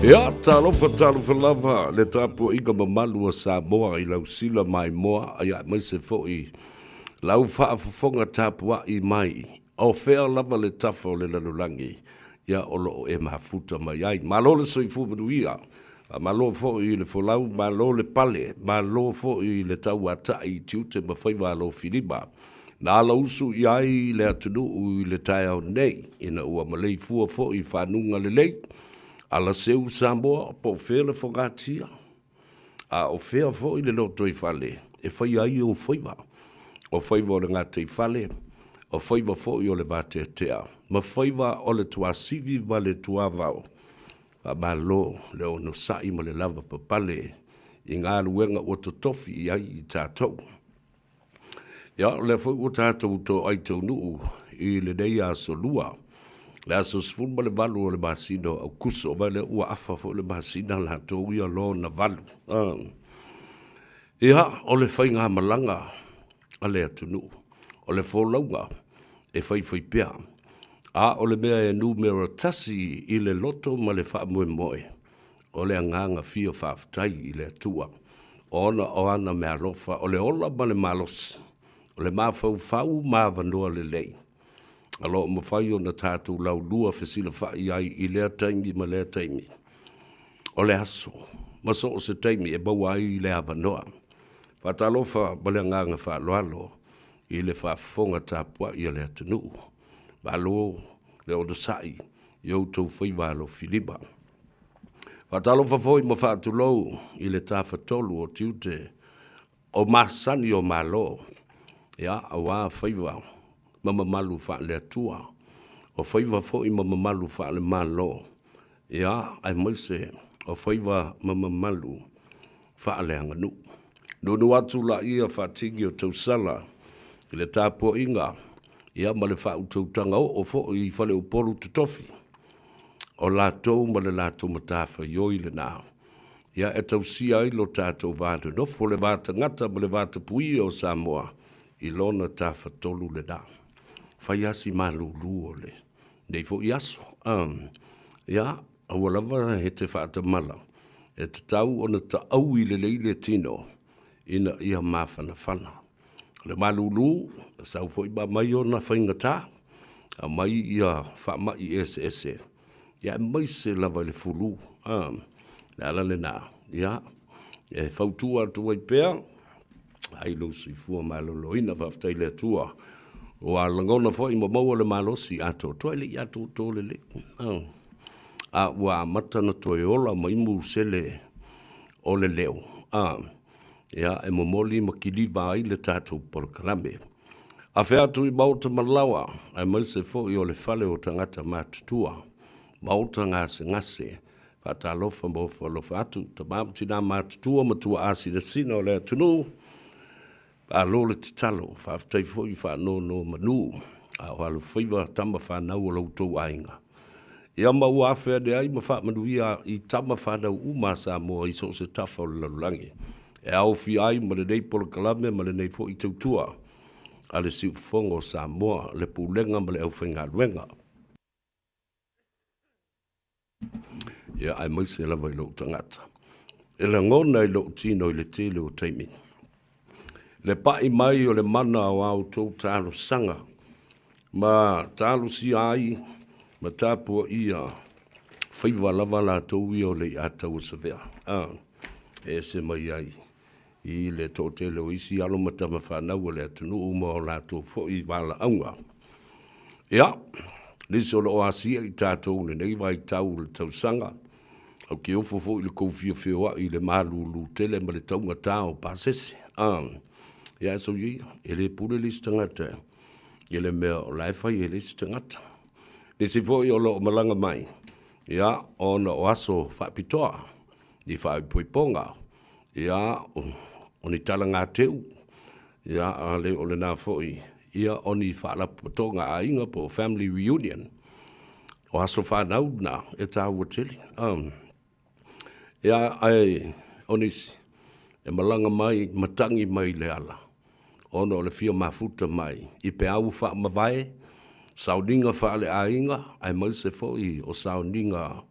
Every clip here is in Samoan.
Ia, talofa talofa lava le tapuaiga mamalu a Samoa i lau sila maimoa, ia aemaise foi lau faafofoga tapuai mai o fea lava le tafa o le lalolagi, ia o lo o e mafuta mai ai. Malo le soifua manuia, malo foi i le folau, malo le pale, malo foi i le tauatai i tiute ma faiva alofilima. Na alausu i ai le atunuu i le taeao nei, ina ua maleifua foi i fanuga lelei, alaseu Samoa po o fea le fogatia, a o fea foi le lotoifale e faia ai ou faiva, o faiva o le gataifale, o faiva foi o le vateatea, ma faiva o le tuasivi ma le tuavao. Faamalo le onosai ma le lavapapale i galuega ua totofi i ai i tatou. Ia, o lea foi ua tatou toai taunuu i lenei aso Lua, le aso 18 o le masina o Aokuso, ma o lea ua afa foi le masina latou ia lona valu. Ia, o le faigamalaga a le atunuu, o le folauga e faifaipea, a o le mea e numera tasi i le loto ma le faamoemoe, O le agaga fia faafetai i le Atua ona o ana meaalofa, o le ola ma le malosi, o le mafaufau ma avanoa lelei o lo o mafai ona tatou laulua fesilafai ai i lea taimi ma lea taimi o le aso ma so o se taimi e maua ai le avanoa. Faatalofa ma le agaga faaaloalo i le faafofoga tapuai a le atunuu. Malo le onosai i outou faiva alofilima. Faatalofa foi ma faatulou i le Tafatolu o tiute o masani o Malo, ia, aua faiva ma mamalu faale-Atua, o faiva foi ma mamalu faale-Malo, ia, aemaise o faiva ma mamalu faaleaganuu. Nuunuu atu laia faatini o tausala i le tapuaiga, ia, ma le faautautaga oo foi i faleupolu totofi, o latou ma le latou matafaioi lena, ia, e tausia ai lo tatou va nonofo, le va tagata ma le va tapuia o Samoa i lona tafatolu lena. Fai lava si malulu o lenei foi aso. Ia, aua lava e te faatamala, e tatau ona taaui lelei le tino ina ia mafanafana. O le malulu, e sau foi ma aumai ona faigata, aumai ia faamai eseese, ia aemaise lava i le fulu. A, le ala lena, ia, e fautua atu ai pea, ai lou soifua maloloina. Faafetai i le Atua ua lagona foi ma maua le malosi atoatoa, e le i atoatoa lelei, a ua amata ona toe ola mai musele o le leo, a, ia, e momoli ma kiliva ai le tatou polokalame. Afe atu i maota ma laoa, aemaise foi o le fale o tagata matutua, maota gasegase, faatalofa ma ofo alofa atu, tama ma tina matutua ma tuaa sinasina o le atunuu, Malo le tatalo, faafetai foi faanonomanu a o alofaiva tama fanau o lo outou aiga. Ia ma ua afe ane ai ma faamanuia i tama fanau uma a Samoa i so o se tafa o le lalolagi, e aofia ai ma lenei polokalame ma lenei foi tautua a le Siufofoga o Samoa, le Pulega ma le aufaigaluega. Ia, aemaise lava i lou tagata. E lagona i lou tino i le tele o taimi. Le pai mai o le mana o a outou talosaga ma talosia ai ma tapuaia faiva lava latou ia o Leiatau o Savea. A, e ese mai ai i le toatele o isi alo ma tama fanau a le atunuu ma o latou foi valaauga. Ia, nisi o lo o asia i tatou i lenei vaitau o le tausaga, ou te ofo foi i le tou fia feoai i le malulu tele ma le taugata o pasese. A, ia, soia ia, e le pule le isi tagata i le mea o la e fai e le isi tagata. Nisi foi o lo o malaga mai, ia, ona o aso faapitoa i faaipoipoga, ia, o ni talagateu, ia, a le o lena foi, ia, o ni faalapotopotoga a aiga po o family reunion. O aso fanau na e taua tele. Ia, ae o nisi, e malaga mai, matagi mai le ala, ona o le fia mafuta mai i peau faamavae, sauniga faaleaiga, aemaise foi o sauniga.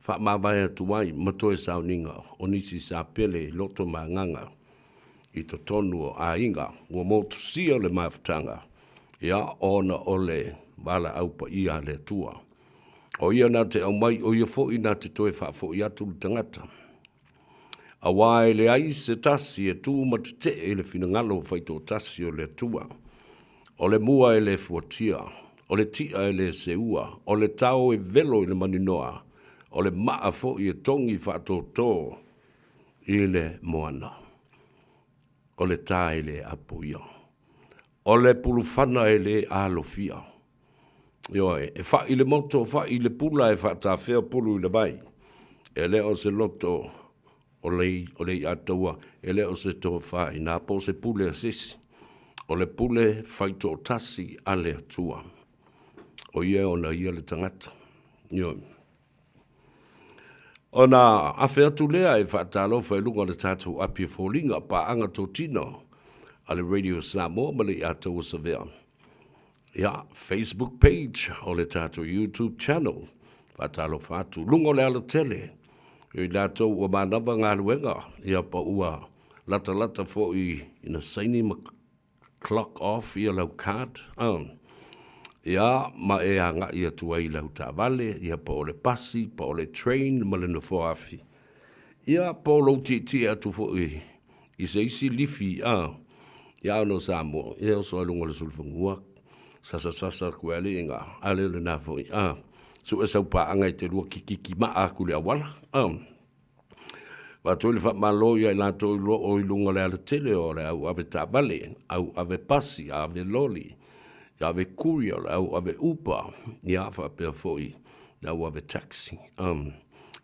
Faamavae atu ai ma toe sauniga o nisi sa pele i loto ma agaga i totonu o aiga ua motusia le mafutaga, ia, ona o le valaau paia a le Atua. O ia na te aumai, o ia foi na te toe faafoi atu le tagata. Aua e leai se tasi e tu ma tetee i le finagalo faitoatasi o le Atua. O le mua e le fuatia, o le ti'a e le seua, o le tao e velo i le maninoa, o le maa foi e togi faatōtō i le moana, o le ta e le apoia, o le pulufana e le alofia. Ioe, e fa'i le moto, fa'i le pula e faatafea pulu i le vai, e le o se loto o le, o le iataua, e le o se tofa i ina po o se pule a se isi, o le pule faitoatasi a le Atua. O ia e ona ia le tagata. Ioe. Ona afe atu lea e faatalofa i luga o le tatou api e foliga paaga totino a le Radio Samoa ma le Iataua Savea. Ia, Facebook page o le tatou YouTube channel. Faatalofa atu. Luga o le alatele, i latou ua manava galuega, ia pa ua latalata foi ina saini ma clock off ia lau card. Ia, ma e agai atu ai i lau taavale, ia po o le pasi, po o le train ma le nofoa afi. Ia, po o lou tietie atu foi i se isi lifi, ia ona o Samoa, ia e oso ai luga o le sulufanua, sasasasa atu ai le iga, a le o lena foi, sue sau paaga e te lua kikiki maa atu i le auala. Avatu ai le faamalo ia i latou i loo i luga o le alatele o le au ave taavale, au ave pasi, ave loli, ave courier, le au ave Uber, ia faapea foi le au ave taxi.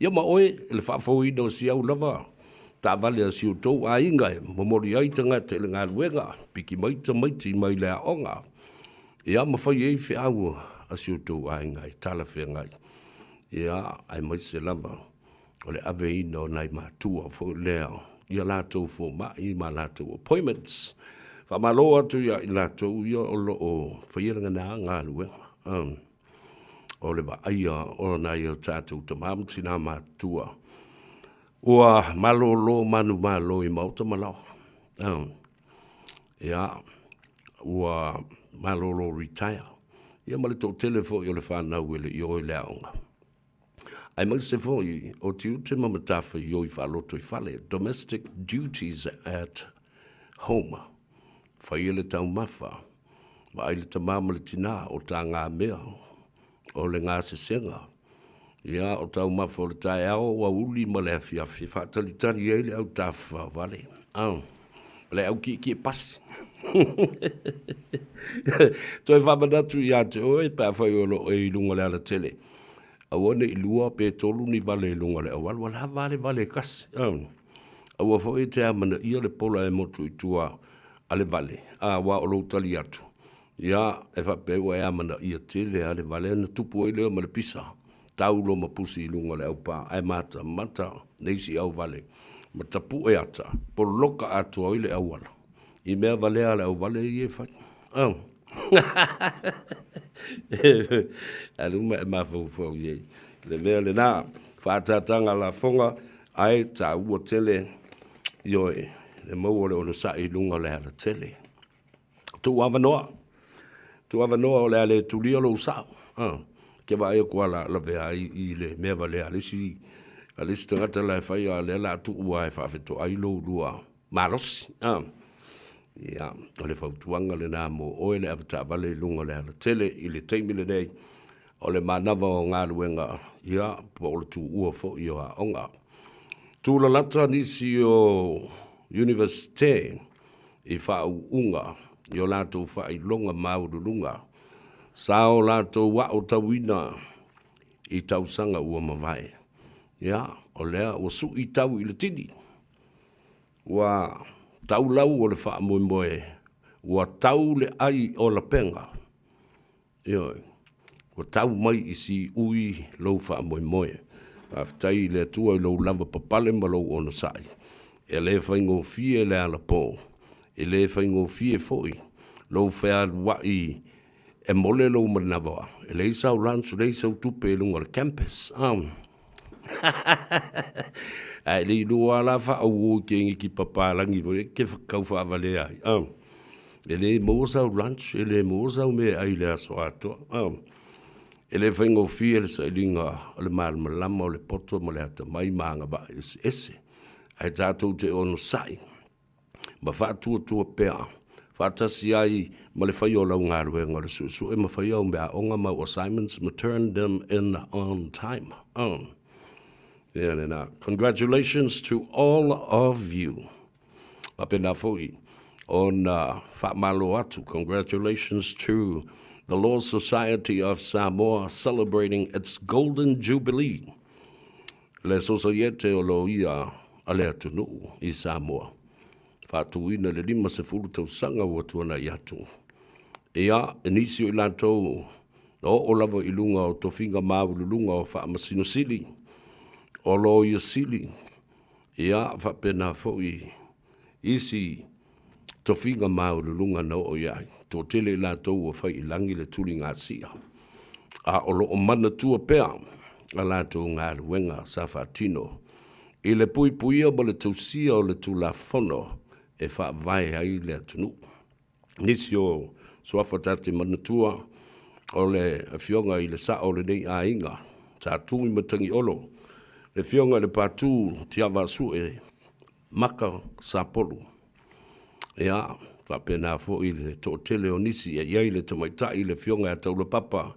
Ia ma oe le faafouina o si au lava taavale a si outou aiga e momoli ai tagata i le galuega, piki mai tamaiti mai le aoga, ia ma fai ai feau a si outou aiga e talafeagai, ia aemaise lava o le aveina o nai matua foi lea i a latou fomai ma latou appointments. Faamalo atu ia i latou ia o lo o faia lena galuega o le vaaia o nai o tatou tama ma tina matutua ua malolo manumalo i maota ma laoa. Ia, ua malolo retire. Ia ma le toatele foi o le fanau e le i o i le aoga. Aemaise foi o tiute ma matafaioi faalotoifale, domestic duties at home, faia le taumafa, vaai le tama ma le tina o tagamea, o le gasesega, ia, o taumafa o le taeao, aoauli ma le afiafi, e faatalitali ai le au tafafao vale, le au kiekie pasi. Toe faamanatu ia te oe pe afai o lo o e i luga o le alatele, aua ne i lua pe tolu ni vale i luga o le auala, ua lava a le vale e tasi. Aua foi e te amanaia le pola e motu i tua a le vale, aua o lou tali atu, ia, e faapea ua e amanaia tele a le vale ona tupu ai lea ma le pisa, tau loa ma pusi i luga o le aupa, ae matamata le isi auvale ma tapue ata, poloka atoa ai le auala i mea valea a le auvale ia e fai. Alu ma e mafaufau i ai le mea lena, faaataataga lafoga ae taua tele, ioe, le maua o le onosai i luga o le alatele. Tuu avanoa, tuu avanoa o le a le tulia lou sao. Ke vaai atu a la lavea ai i le mea valea a le isi a le isi tagata la e fai, a o lea la a tuu lava e faafetoai lou lua malosi. Ia, o le fautuaga lena mo oe le avetaavale i luga o le alatele i le taimi lenei o le manava o galuega, ia, po o le tuua foi o aoga. Tulalata nisi o Iunivesite i faauuga i o latou faailoga maualuluga sa o latou aotauina i tausaga ua mavae. Ia, o lea ua sui tau i le tini, ua tau lau o le faamoemoe, ua tau le ai o lapega. Ioe, ua tau mai i siui lou faamoemoe. Faafetai i le Atua i lou lavapapale ma lou onosai. E le faigofie le alapō, e le faigofie foi lou fealuai e mole lou manawa, e leai sau lunch, leai sau tupe i luga o le campus. Ae le iloa la whaauo i ke ngi ki papalangi foi ke whakau whaavale ai. E le maua sau lunch, e le maua sau mea e ai i le aso atoa. E le faigofie le sailiga o le malamalama o le poto ma le atamai ma agavaa eseese, ae tatou te onosai ma faatuatua pea faatasi ai ma le faia o lau galuega o le suesue ma faia au meaaoga ma au assignments ma turn them in on time. Ia lena. Congratulations to all of you. Faapena foi ona faamalo atu. Congratulations to the Law Society of Samoa celebrating its Golden Jubilee. Le Sosaiete o Loia a le atunuu i Samoa. Faatuina le 50 tausaga ua tuanai atu. Ia, nisi o i latou na oo lava i luga o tofiga maualuluga o Faamasino Sili, o Loia Sili, Ia faapena foi isi tofiga maualuluga na oo i ai. Toatele i latou ua fai i lagi le tuligasia, a o lo o manatua pea a latou galuega sa faatino i le puipuia ma le tausia o le Tulafono e faavae ai le atunuu. Nisi o suafa ta te manatua o le afioga i le sao o lenei aiga, Sa Tuimatagiolo, le afioga i le Patu Tiavaasue Maka Sapolu. Ia, faapena foi le toatele o nisi e i ai le tamaitai le afioga ia Taulapapa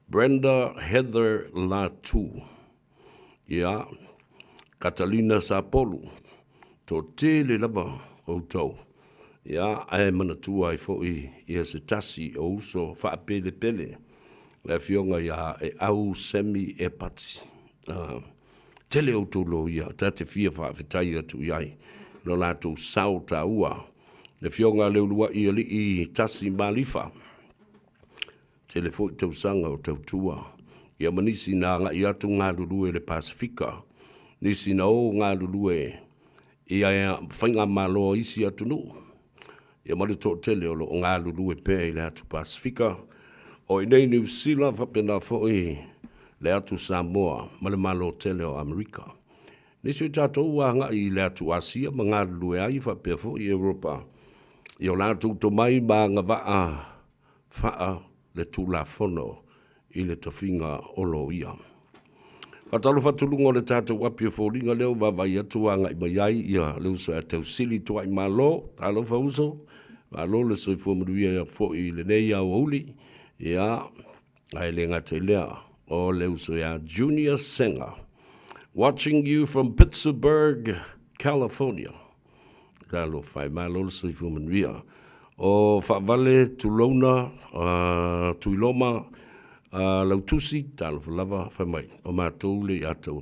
Brenda Heather Latu. Ia, Katalina Sapolu, toatele lava outou. Ia, ae manatua ai foi ia se tasi o uso faapelepele, le afioga ia Eau Semi Epati. Uh, tele outou loia, ta te fia faafetai atu i ai lo latou sao taua. Le afioga a Leuluai Alii Tasi Malifa, Tele foi tausaga o tautua ia ma nisi na agai atu galulue i le Pasefika, nisi na o galulue i faigamalo a isi atunuu, ia ma le toatele o lo o galulue pea i le atu Pasefika, o i inei Niu Sila faapena foi le atu Samoa ma le Malo tele o Amerika. Nisi o tatou ua agai i le atu Asia ma galulue ai faapea foi Europa i o latou tomai ma agavaa faa le Tulafono i le tofiga o loia. Faatalofa atu luga o le tatou api o foliga lea ua vaavaai atu agai mai ai ia le uso ia Tausili Tuaimalo. Talofa uso, malo le soifua manuia foi i lenei aoauli. Ia, ae le gata i lea, o le uso ia Junior Senga. Watching you from Pittsburgh, California. Talofa e, malo le soifua manuia. O Faavale, tulouna, Tuiloma, Lautusi, talofa lava, fai mai, o matou le ia taua.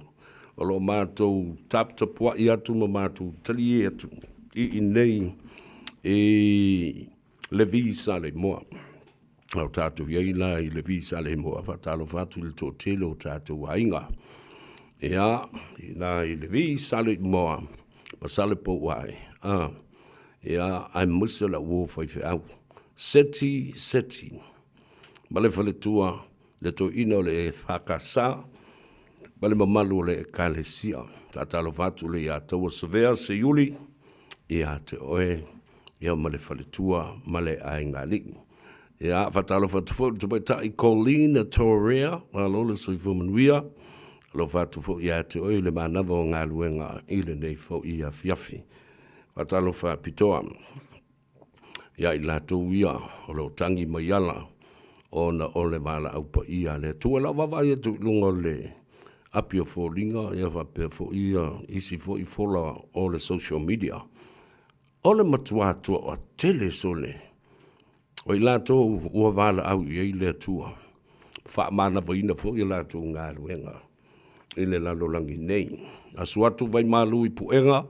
O lo o matou taputapuai atu ma matou talie atu i inei i Levi Saleimoa. A o tatou i ai la i Levi Saleimoa, faatalofa atu i le toatele o tatou aiga. Ia, i la i Levi Saleimoa, ma Salepouai, a, ia, aemaise lau uo faifeau. Seti, Seti, ma le faletua, le toeaina o le EFKS, ma le mamalu o le Ekalesia. Faatalofa atu le ia Taua Savea Seiuli, ia te oe, ia ma le faletua ma le aiga alii. Ia, faatalofa atu foi i le tamaitai Colleen Torea, malo le soifua manuia. Alofa atu foi ia te oe i le manava o galuega i lenei foi afiafi. Faatalofa pitoa ia i latou ia o lo o tagi mai ala ona o le valaau paia a le Atua. Lau vaavaai atu i luga o le api o foliga ia faapea foi ia isi foi fola o le social media, o le matua toatele sole o i latou ua valaau i ai le Atua, faamanavaina foi a latou galuega i le lalolagi nei. Asu atu vaimalu i puega,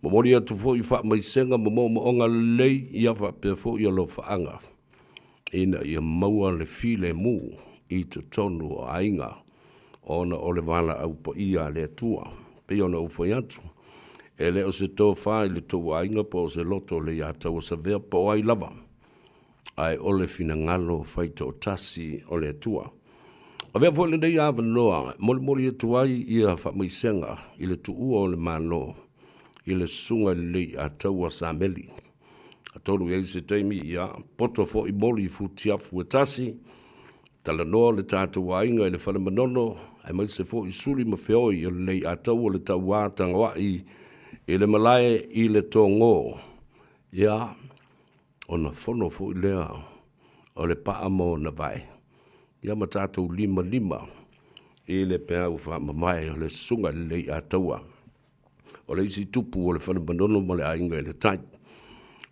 momoli atu foi faamaisega ma moomooga lelei, ia faapea foi alofaaga, ina ia maua le filemu i totonu o aiga, ona o le valaau paia a le Atua. Pei ona ou fai atu, e le o se tofa i le tou aiga po o se loto o le ia Tauasavea po o ai lava, ae o le finagalo faitoatasi o le Atua. Avea foi lenei avanoa e molimoli atu ai ia faamaisega i le tuua o le Malo i le Susuga i le Leiataua Sameli. Atonu e i ai se taimi ia poto foi moli i futiafu e tasi, talanoa le tatou aiga i le Fale Manono, aemaise foi suli ma feoi o le Leiataua le Tauā Tagoai i le malae i le Togo. Ia, ona fono foi lea o le paa ma ona vae, ia ma tatou limalima i le peau faamamae o le Susuga i le Leiataua, o le isi tupu o le Fale Manono ma le Aiga i le Tai.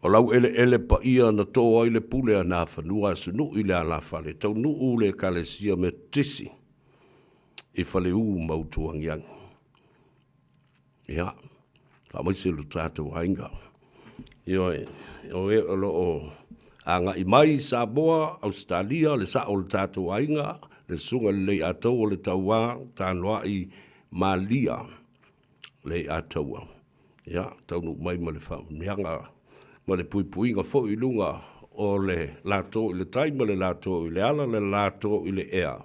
O lau eleele paia na to ai le pule a Nafanua asunui le alafale, taunuu le Ekalesia Metotisi i Faleu ma Utuagiagi. Ia, faamaise lo tatou aiga. Ioe, o e o lo o agai mai i Samoa, Ausetalia, le sao o le tatou aiga, le Susuga i le Leiataua o le Tauā, Tanoai Malia Leiataua. Ia, taunuu mai ma le faamanuiaga ma le puipuiga foi i luga o le lato i le tai ma le lato i le ala, le lato i le ea.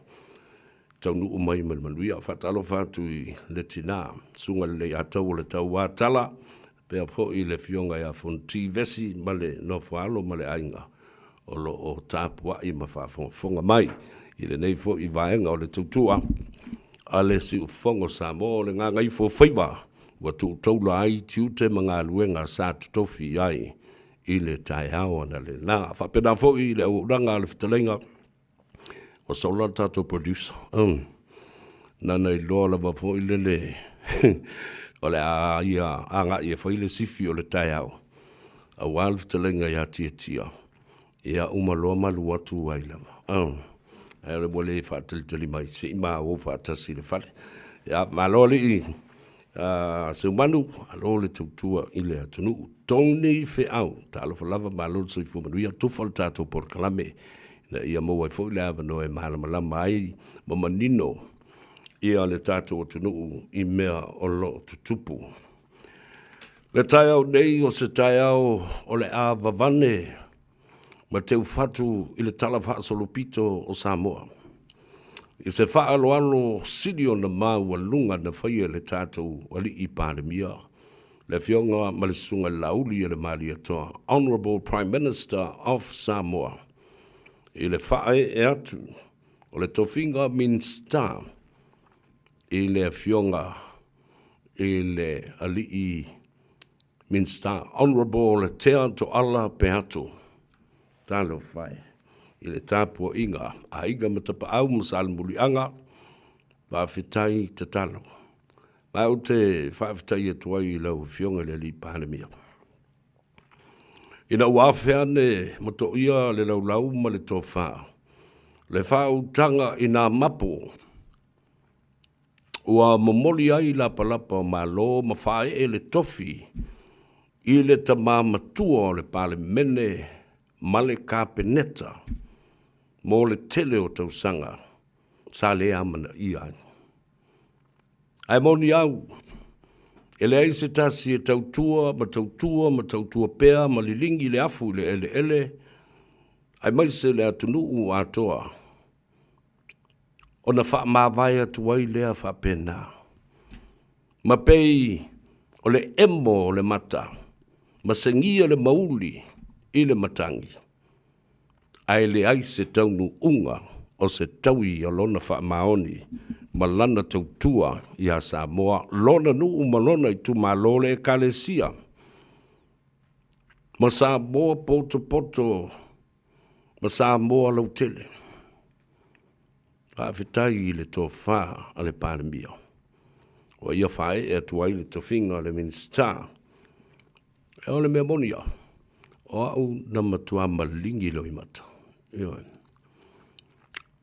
Taunuu mai ma le manuia. Faatalofa atu i le tina, Susuga i le Leiataua o le Tauā Tala, faapea foi le Afioga ia Fonoti Vesi ma le nofoaalo ma le aiga o lo o tapuai ma faafogafoga mai i lenei foi vaega o le tautua a le Siufofoga o Samoa o le Gagaifofaiva ua tuu taula ai tiute ma galuega sa totofi i ai i le taeao analeila. Faapena foi i le auaunaga a le fetalaiga Ua sola le tatou producer. Nana iloa lava foi lele o le a ia agai e fai le sifi o le taeao aua le fetalaiga ia Tiatia. Ia uma loa malu atu ai lava. Ae ua le faatalitali mai se i maua faatasi i le fale. Ia malo alii Seumanu, malo le tautua i le atunuu. Tony Feau, talofa lava, malo le soifua manuia, tufa le tatou polokalame ina ia maua ai foi le avanoa e malamalama ai ma manino ia le tatou atunuu i mea o lo o tutupu. Le taeao nei o se taeao o le a vavane ma teufatu i le Tala Faasolopito o Samoa. I se faaaloalo sili ona maualuga na faia e le tatou Alii Palemia, le Afioga ma le Susuga i le Laauli a le Malietoa, Honourable Prime Minister of Samoa, i le faaee atu o le tofiga Minisita i le Afioga i le Alii Minista Honourable Tea Toala Peato. Talofa e i le tapuaiga a Aiga ma Tapaau ma Salemuliaga, faafetai tatalo. Ma ou te faafetai atu ai i lau Afioga i le Alii Palemia. Ina ua afe ane ma toia le laulau ma le tofa, le faautaga i nā mapo, Ua momoli ai lapalapa o Malo ma faaee le tofi i le tama matua o le Palemene ma le Kapeneta mo le tele o tausaga sa le amanaia ai. Ae moni au, e leai se tasi e tautua ma tautua ma tautua pea ma liligi le afu i le eleele aemaise le atunuu atoa ona faamavae atu ai lea faapena, ma pei o le emo o le mata ma segia le mauli i le matagi, ae leai se taunuuga o se taui o lona faamaoni ma lana tautua iā Samoa, lona nuu ma lona itumalo, le Ekalesia ma Samoa potopoto ma Samoa lautele. Faafetai i le tofa a le Palemia ua ia faaee atu ai le tofiga o le Minisita. O le mea moni ia, o au na matua maligi loimata. Ioe.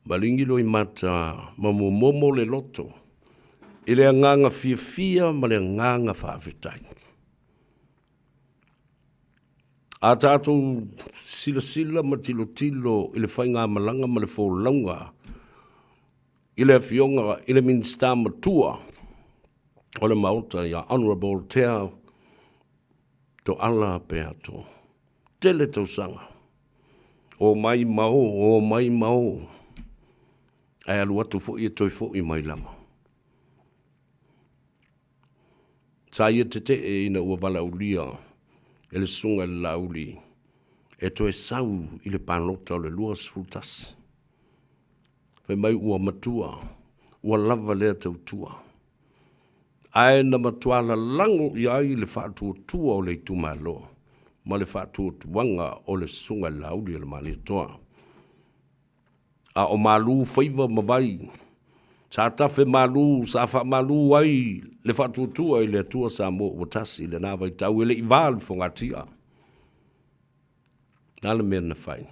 Maligi loimata ma momomo le loto i le agaga fiafia ma le agaga faafetai. A tatou silasila ma tilotilo i le faigamalaga ma le folauga i le Afioga i le Minisita matua o le Maota ia Honourable Tea Toala Peato, tele tausaga, o mai ma o, o mai ma o. Ae alu atu foi e toe foi mai lava. Sa ia tetee ina ua valaaulia e le Susuga i le Laauli e toe sau i le palota o le 21. Fai mai ua matua, ua lava lea tautua. Ae na matua lalago i ai le faatuatua o le itumalo ma le faatuatuaga o le Susuga i le Laauli a le Malietoa. A o malu faiva ma vai, sa tafe malu, sa faamalu ai le faatuatua i le Atua Samoa ua tasi i lena vaitau e le i va le fogatia. Le a le mea na fai?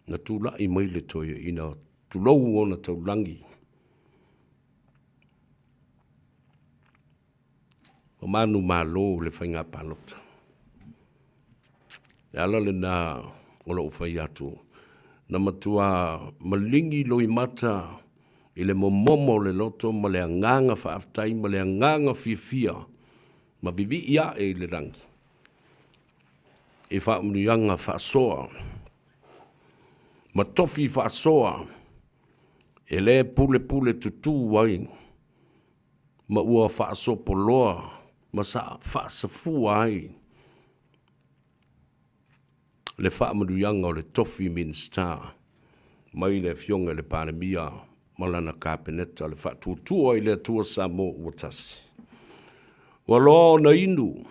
Na tulai mai le toeaina, tulou ona taulagi, ma manumalo i le faiga palota. O le ala lena o lou fai atu, na matua maligi loimata i le momomo o le loto ma le agaga faafetai ma le agaga fiafia ma vivii ae i le lagi i faamanuiaga faasoa ma tofi faasoa e le pulepule tutū ai ma ua faasopoloa ma sa faasafua ai le faamanuiaga o le tofi Minisita mai le Afioga i le Palemia ma lana Kapeneta, le faatuatua i le Atua Samoa ua tasi. Ua loa ona inu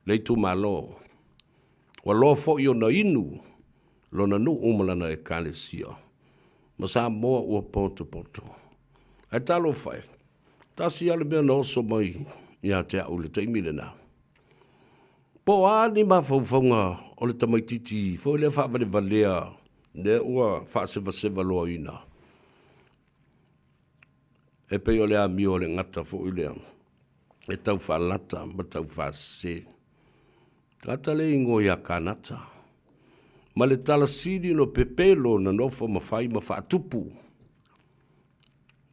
le itumalo, ua loa foi ona inu lona nuu ma lana ekalesia, ma Samoa ua potopoto. Ae talofa e, tasi lava le mea na oso mai ia te au i le taimi lena, po o a ni mafaufauga o le tamaitiiti foi lea faavalevalea lea ua faasevaseva loaina, e pei o le amio a le gata foi lea e tau faalata ma tau faasese. Tagata le igoa ia Kanata, ma le tala sili no pepelo na nofo ma fai ma faatupu.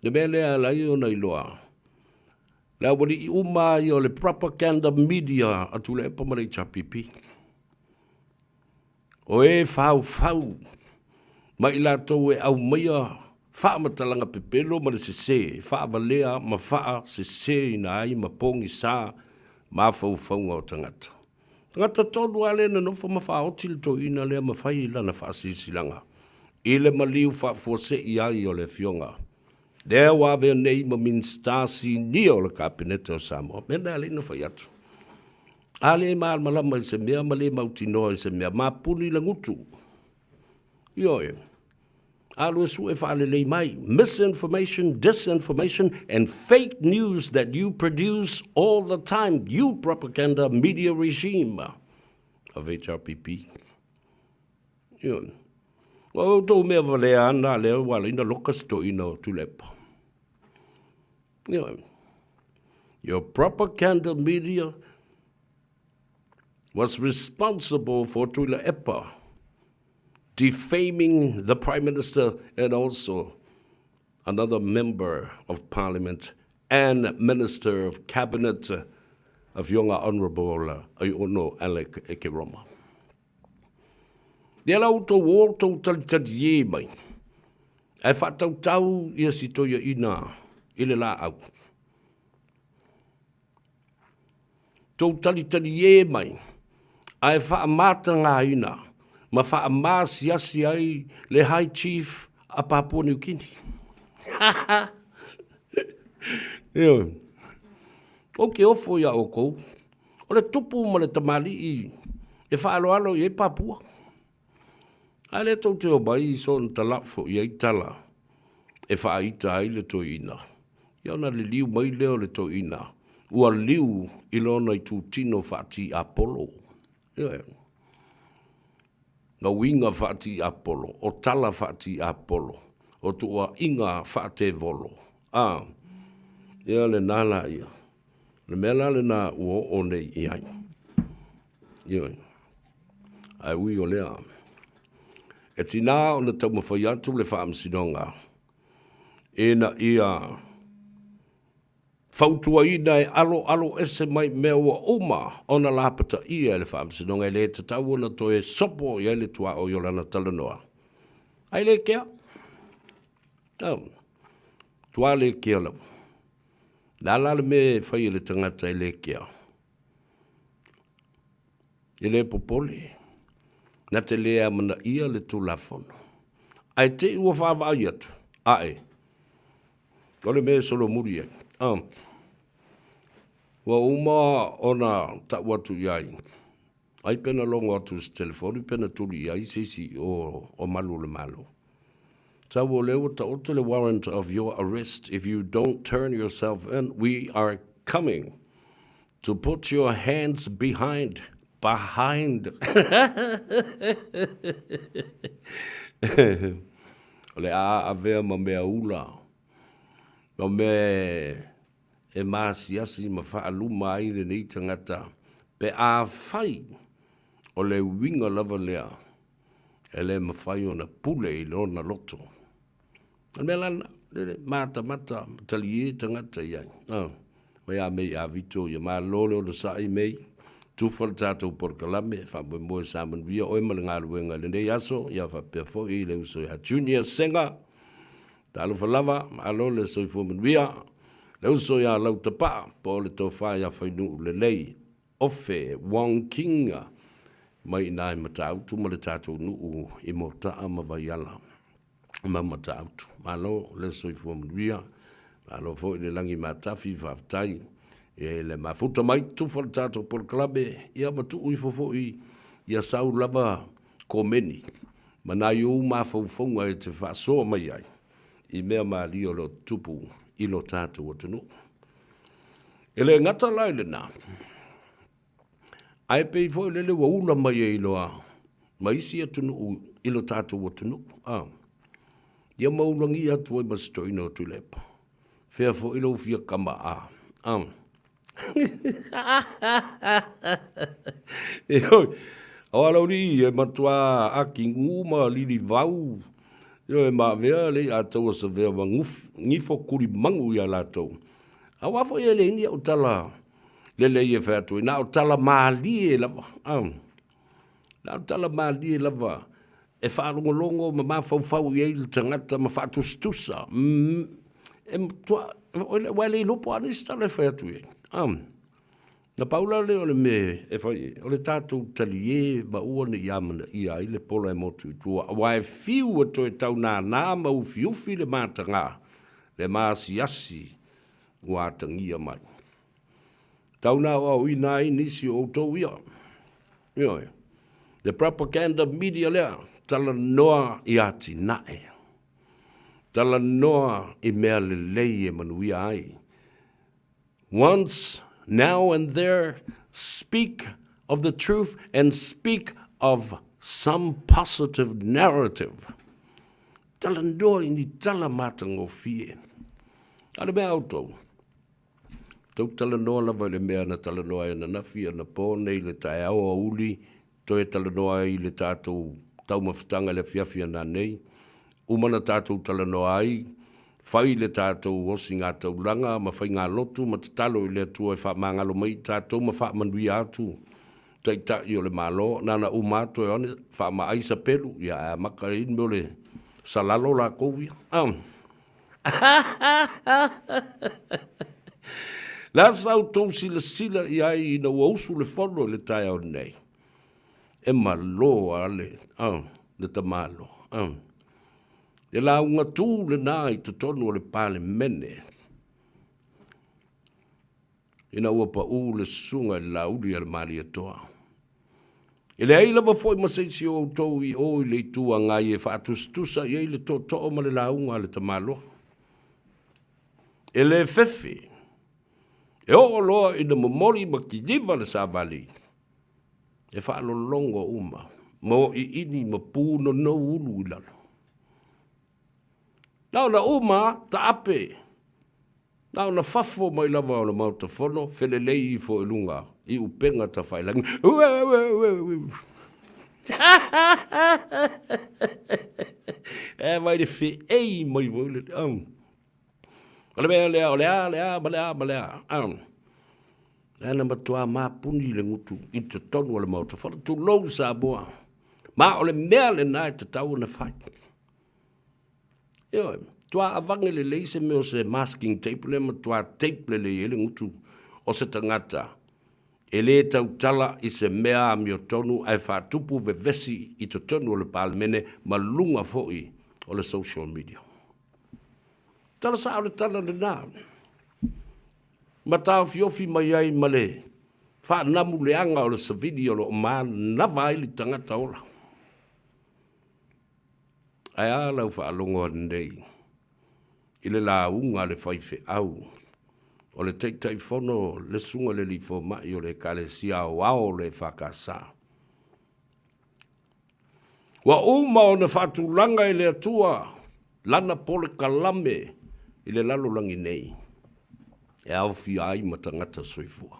Le mea lea ala ai ona iloa, le aualii uma ia o le propaganda media a Tuilaepa ma le HRPP. O e faufau ma i latou e aumaia faamatalaga pepelo ma le sese, e faavalea ma faaseseina ai ma pogisa mafaufauga o tagata. Tagata tonu lava lea na nofo ma faaoti le toeaina lea ma fai lana faasilasilaga i le maliu faafuasei ai o le afioga lea ua avea nei ma Minisita Sinia o le Kapeneta o Samoa. Mea na e ala ai ona fai atu, a le malamalama i se mea ma le mautinoa i se mea, mapuni le gutu. Ioe. Alu e sue faalelei mai. Misinformation, disinformation and fake news that you produce all the time, you propaganda media regime of HRPP. Ioe. Ua outou mea valea ana lea ua ala ai ona loka se toeaina o Tuilaepa. Ioe. Your propaganda media was responsible for Tuilaepa defaming the Prime Minister and also another member of Parliament and Minister of Cabinet, Afioga Honourable Aiono Alec Ekeroma. Ia la outou o outou talitali mai, ae faatautau ia si toeaina i le laau. Tou talitali mai, ae faamatagaina ma faamasiasi ai le High Chief a Papua New Guinea. Ioe. Ou te ofo iā outou, o le tupu ma le tamalii e faaaloalo i ai Papua. A lea tou te omai i soona talafo i ai tala e faaita ai le toeaina, ia ona liliu mai lea o le toeaina ua liu i lona itutino faatiapolo. Ioe. Na uiga faatiapolo, o tala faatiapolo, o tuuaiga faatevolo. A, ia lena la ia. O le mea la lena ua oo nei i ai. Ioe. Ae ui o lea, e tiga ona taumafai atu le Faamasinoga ina ia fautuaina e aloalo ese mai mea ua uma ona lapataia e le Faamasinoga e le tatau ona toe sopo i ai le tuaoi o lana talanoa. Ae le kea. Oh, tua le kea lava. Le a la le mea e fai e le tagata e le kea? E le popole. Na te le amanaia le Tulafono. Ae te i ua vaavaai atu, ae, o le mea e solomuli ai. Oh. Ua uma ona tau atu i ai, ai pe na logo atu i se telefoni pe na tuli i ai se isi o, o malu o le Malo. Sau o lea ua taoto le warrant of your arrest if you don't turn yourself in, we are coming to put your hands behind, behind. O le a avea ma mea ula, ma mea e maasiasi ma faaluma ai lenei tagata pe afai o le uiga lava lea e le mafai ona pule i lona loto. O le mea la lena, lele, matamata ma talie tagata i ai. Ah, mai a mei a Vito ia malo le onosai mei, tufa le tatou polokalame, faamoemoe sa manuia oe ma le galuega i lenei aso, ia faapea foi le uso ia Junior Senga, Talofa lava, malo le soifua manuia, le uso ia Lautapaa, po o le tofa ia Fainuu Lelei, Ofe Wong King, mai i ina i Matautu ma le tatou nuu i Motaa ma Vaiala ma Matautu. Malo le soifua manuia, malo foi le lagi matafi, faafetai e le mafuta mai, tufa le tatou polokalame, ia ma tuu ifo foi ia sau lava komeni ma nai ou mafaufauga e te faasoa mai ai i mea malie o lo o tutupu i lo tatou atunuu. E le gata la i lena, ae pei foi lele ua ula mai ai loa ma isi atunuu i lo tatou atunuu. A, ia ma ulagia atu ai ma se toeaina o Tuilaepa. Fea foi lou fia kama a? A. Ioe, o Alauli e matua akigu ma lilivau, ioe, ma avea le i'a taua savea ma gifo kulimagu iā latou. Aua foi e leai ni au tala lelei e fai atu ai, na o tala malie lava, na o tala malie lava e faalogologo ma mafaufau i ai le tagata ma faatusatusa. E matua, aua e le iloa po o a nisi tala e fai atu i ai. Na pau la lea o le mea e fai i ai, o le tatou talie ma aua ne i amanaia ai le pola e motu i tua, aua e fiu e toe tau nānā ma ufiufi le mataga, le maasiasi ua atagia mai. Tau na aoaoina ai nisi o outou ia. Ioe. Le propaganda media lea, talanoa i atinae. Talanoa i mea lelei e manuia ai. Once, now and there, speak of the truth and speak of some positive narrative. Talanoa i ni tala matagofie. A o le mea a outou, Tou talanoa lava i le mea na talanoa ai ananafi, anapo nei i le taeao aoauli, toe talanoa ai i le tatou taumafataga i le afiafi ananei. Uma na tatou talanoa ai, fai le tatou osigataulaga ma faigalotu ma tatalo i le Atua e faamagalo mai i tatou ma faamanuia atu Taitai o le Malo, na ona uma atu e one faamaai sapelu, ia ae amata ai le mea o le salalo latou ia. Le a sa outou silasila i ai ina ua usu le fono i le taeao nei? E malo a le, le tamaloa. Le lauga tu lena i totonu o le Palemene. Ina ua pau le susuga i le Laauli a le Malietoa. E leai lava foi ma se isi o outou i o i le Itu Agai e faatusatusa i ai le tootoo ma le lauga a le tamaloa. E le fefe, e oo loa ina momoli ma kiliva le savali, e faalologo uma ma oiini ma punonou ulu i lalo. Na ona uma taape, na ona fafo mai lava o le Maota Fono, felelei ifo i luga i upega tafailagi. Ue, ue, ue, ue. E vai le feei mai foi le... O le mea lea, o le a, le a, ma le a, ma le a. Lea na matua mapuni le gutu i totonu o le Maota Fono. Tulou Samoa. Ma o le mea lena e tatau ona fai. Ioe. Matua avage lelei se mea o se masking tape lea, matua tape lelei ai le gutu o se tagata e lē tautala i se mea amiotonu ae faatupu vevesi i totonu o le Palemene ma luga foi o le social media. Tala sao le tala lena. Ma taofiofi mai ai ma le faanamu leaga o le savili o lo o manava ai le tagata ola. Ae a lau faalogo ananei i le lauga a le faifeau o le Taitaifono le Susuga i le Alii Fomai o le Ekalesia Aoao o le EFKS. Ua uma ona faatulaga e le Atua lana polokalame i le lalolagi nei e aofia ai ma tagata soifua.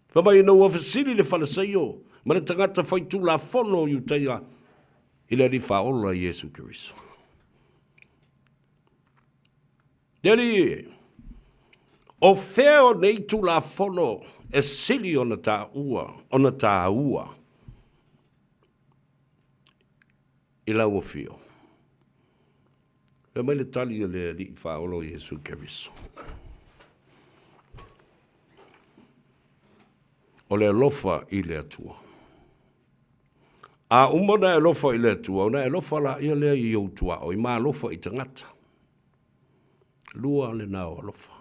Fai mai ina ua fesili le Faleseio ma le tagata faitulafono o Iutaia i le Alii Faaola Iesu Keriso. Le Alii e, o fea o nei Tulafono e sili ona taua, ona tāua i lau afio? Fai mai le tali a le Alii Faaola o Iesu Keriso. O le alofa i le Atua. A uma ona e alofa i le Atua, ona e alofa laia lea i ou tuaoi ma alofa i tagata. Lua lena o alofa.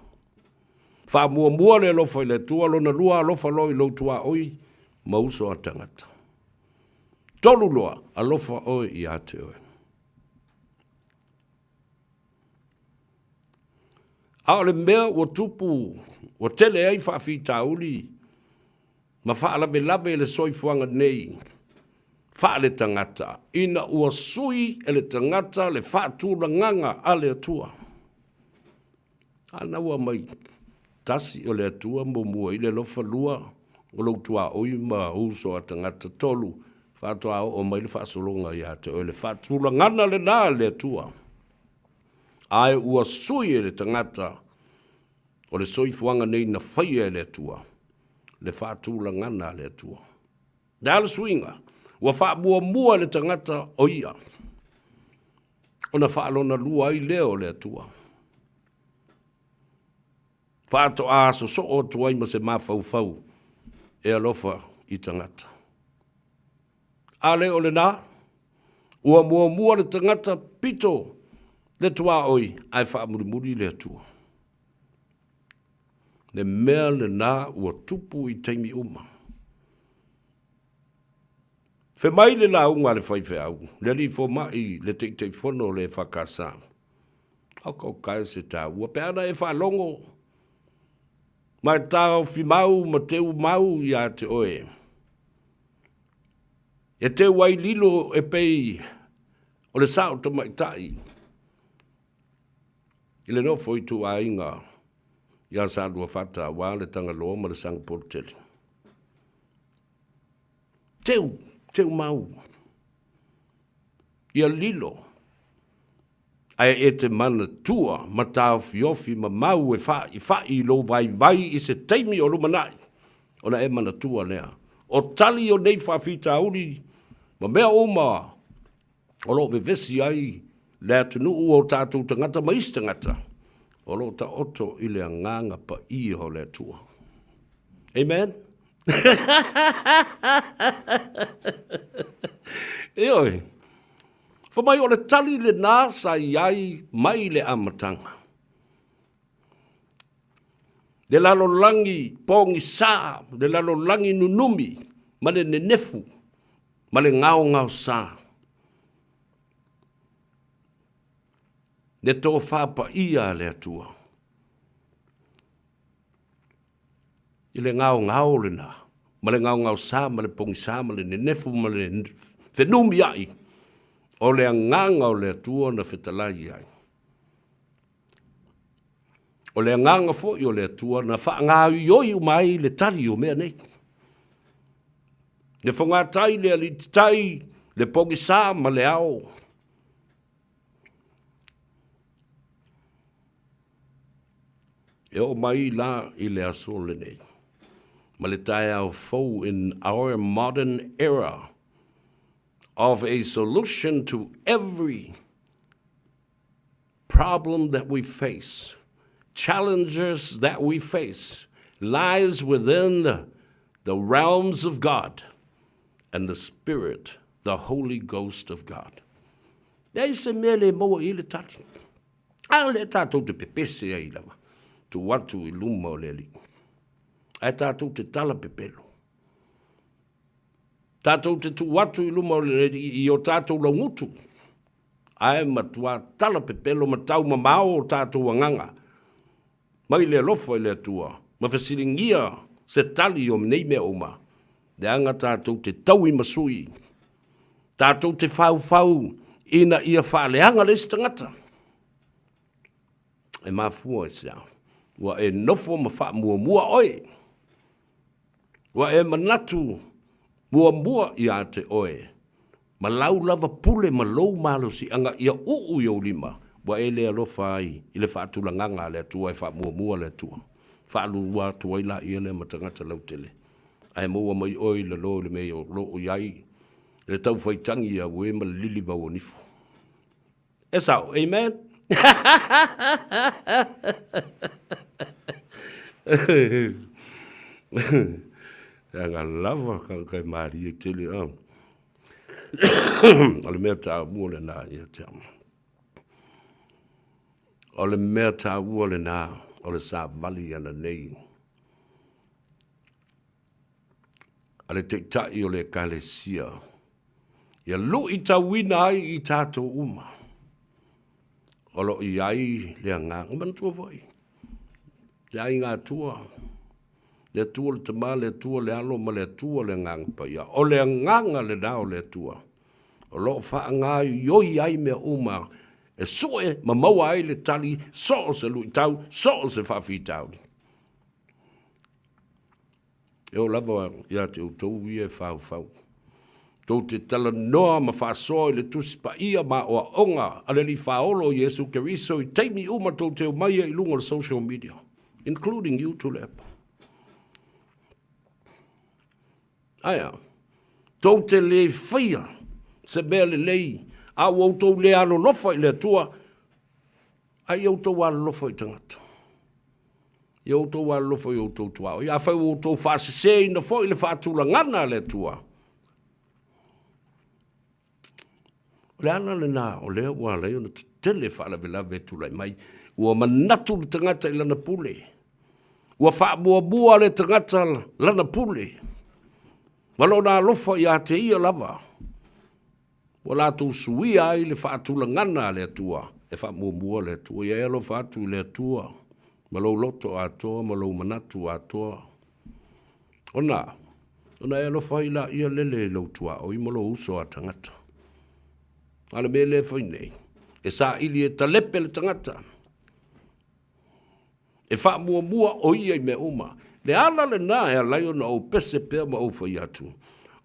Faamuamua le alofa i le Atua, lona lua alofa loa i lou tuaoi ma uso a tagata. Tolu loa, alofa oe ia te oe. A o le mea ua tupu, ua tele ai faafitauli ma faalavelave i le soifuaga nei faaletagata, ina ua sui e le tagata le faatulagaga a le Atua. A na ua mai tasi o le Atua muamua i le alofa, lua o lou tuaoi ma uso a tagata, tolu faatoa oo mai le faasologa ia te oe, le faatulagana lena a le Atua. Ae ua sui e le tagata o le soifuaga nei na faia e le Atua, le faatulagana a le Atua. Le a le suiga? Ua faamuamua e le tagata o ia, ona faalonalua ai lea o le Atua. Faatoa sosoo atu ai ma se mafaufau e alofa i tagata. A le o lena, ua muamua le tagata pito le tuaoi ae faamulimuli le Atua. Le mea lena ua tupu i taimi uma. Fe mai le lauga a le faifeau, le alii fomai, le Taitaifono o le EFKS. Okaokae se taua pe ana e faalogo ma e taofi mau ma teu mau ia te oe. E teu ai lilo e pei o le sao tamaitai i le nofo ituaiga ia Saluafata aua le Tagaloa ma le Sagapolutele. Teu, teu mau. Ia lilo ae e te manatua ma taofiofi ma mau e fa'ifa'i i lou vaivai i se taimi o lumanai, ona e manatua lea, o tali o nei faafitauli ma mea uma o lo o vevesi ai le atunuu o tatou tagata ma isi tagata, o lo o taoto i le Agaga Paia o le Atua. Amen? Ioe. Fai mai o le tali lena sa i ai mai le amataga. Le lalolagi pogisa, le lalolagi nunumi ma le nenefu ma le gaogaosa. Le tofa paia a le Atua. I le gaogao lena, ma le gaogaosa ma le pogisa ma le nenefu ma le fenumiai o le agaga o le Atua na fetalai ai. O le agaga foi o le Atua na faagaoioi uma ai le tali o mea nei. Le fogatai, le alititai, le pogisa ma le ao. E oo mai la i le aso lenei, ma le taeao fou in our modern era of a solution to every. Problem that we face, challenges that we face lies within the realms of God and the Spirit, the Holy Ghost of God. Leai se mea le maua i le tali. A o lea tatou te pepese ai lava, tuu atu i luma o le Alii. Ae tatou te tala pepelo. Tatou te tuu atu i luma o le Alii i o tatou laugutu. Ae matua tala pepelo ma taumamao o tatou agaga mai le alofa i le Atua ma fesiligia se tali o nei mea uma, leaga tatou te taui ma sui, tatou te faufau ina ia faaleaga le isi tagata. E mafua i se a? Ua e nofo ma faamuamua oe. Ua e manatu muamua ia te oe, ma lau lava pule ma lou malosiaga ia uu i ou lima, ua e le alofa ai i le faatulagaga a le Atua e faamuamua le Atua. Faalua atu ai laia lea ma tagata lautele, ae maua mai oe i lalo i le mea o lo o i ai le taufaitagi ia uē ma le lilivau o nifo. E sao, amen? Leaga lava ka e malie tele a. O le mea taua lena ia te au. O le mea taua lena o le savali ana nei a le Taitai o le Ekalesia ia luitauina ai i tatou uma o lo o i ai le agaga. Manatua foi le aiga Atua, le Atua le Tama, le Atua le Alo ma le Atua le Agaga Paia. O le agaga lena o le Atua o lo o faagaoioi ai mea uma e sue ma maua ai le tali so o se luitau, so o se faafitauli. E oo lava ia te outou ia e faufau. Tou te talanoa ma faasoa i le Tusi Paia ma aoaoga a le Alii Faaolo o Iesu Keriso i taimi uma tou te omai ai i luga o le social media, including you Tuilaepa. Ae a? Tou te le faia se mea lelei, a ua outou le alolofa i le Atua, a ia outou alolofa i tagata. Ia outou alolofa i outou tuaoi. Afai ua outou faaseseina foi le faatulagana a le Atua, o le ala lena o lea ua ala ai ona tetele faalavelave e tulai mai. Ua manatu le tagata i lana pule. Ua faamuamua le tagata lana pule ma lona alofa ia te ia lava. Ua latou suia ai le faatulagana a le Atua, e faamuamua le Atua. Ia e alofa atu i le Atua ma lou loto atoa ma lou manatu atoa. Ona, ona e alofa ai laia lele i lou tuaoi ma lou uso a tagata. A o le mea lea e fai nei, e saili e talepe le tagata. E faamuamua ʻo ia i mea uma. Le ala lena e ala ai ona ou pese pea ma ou fai atu,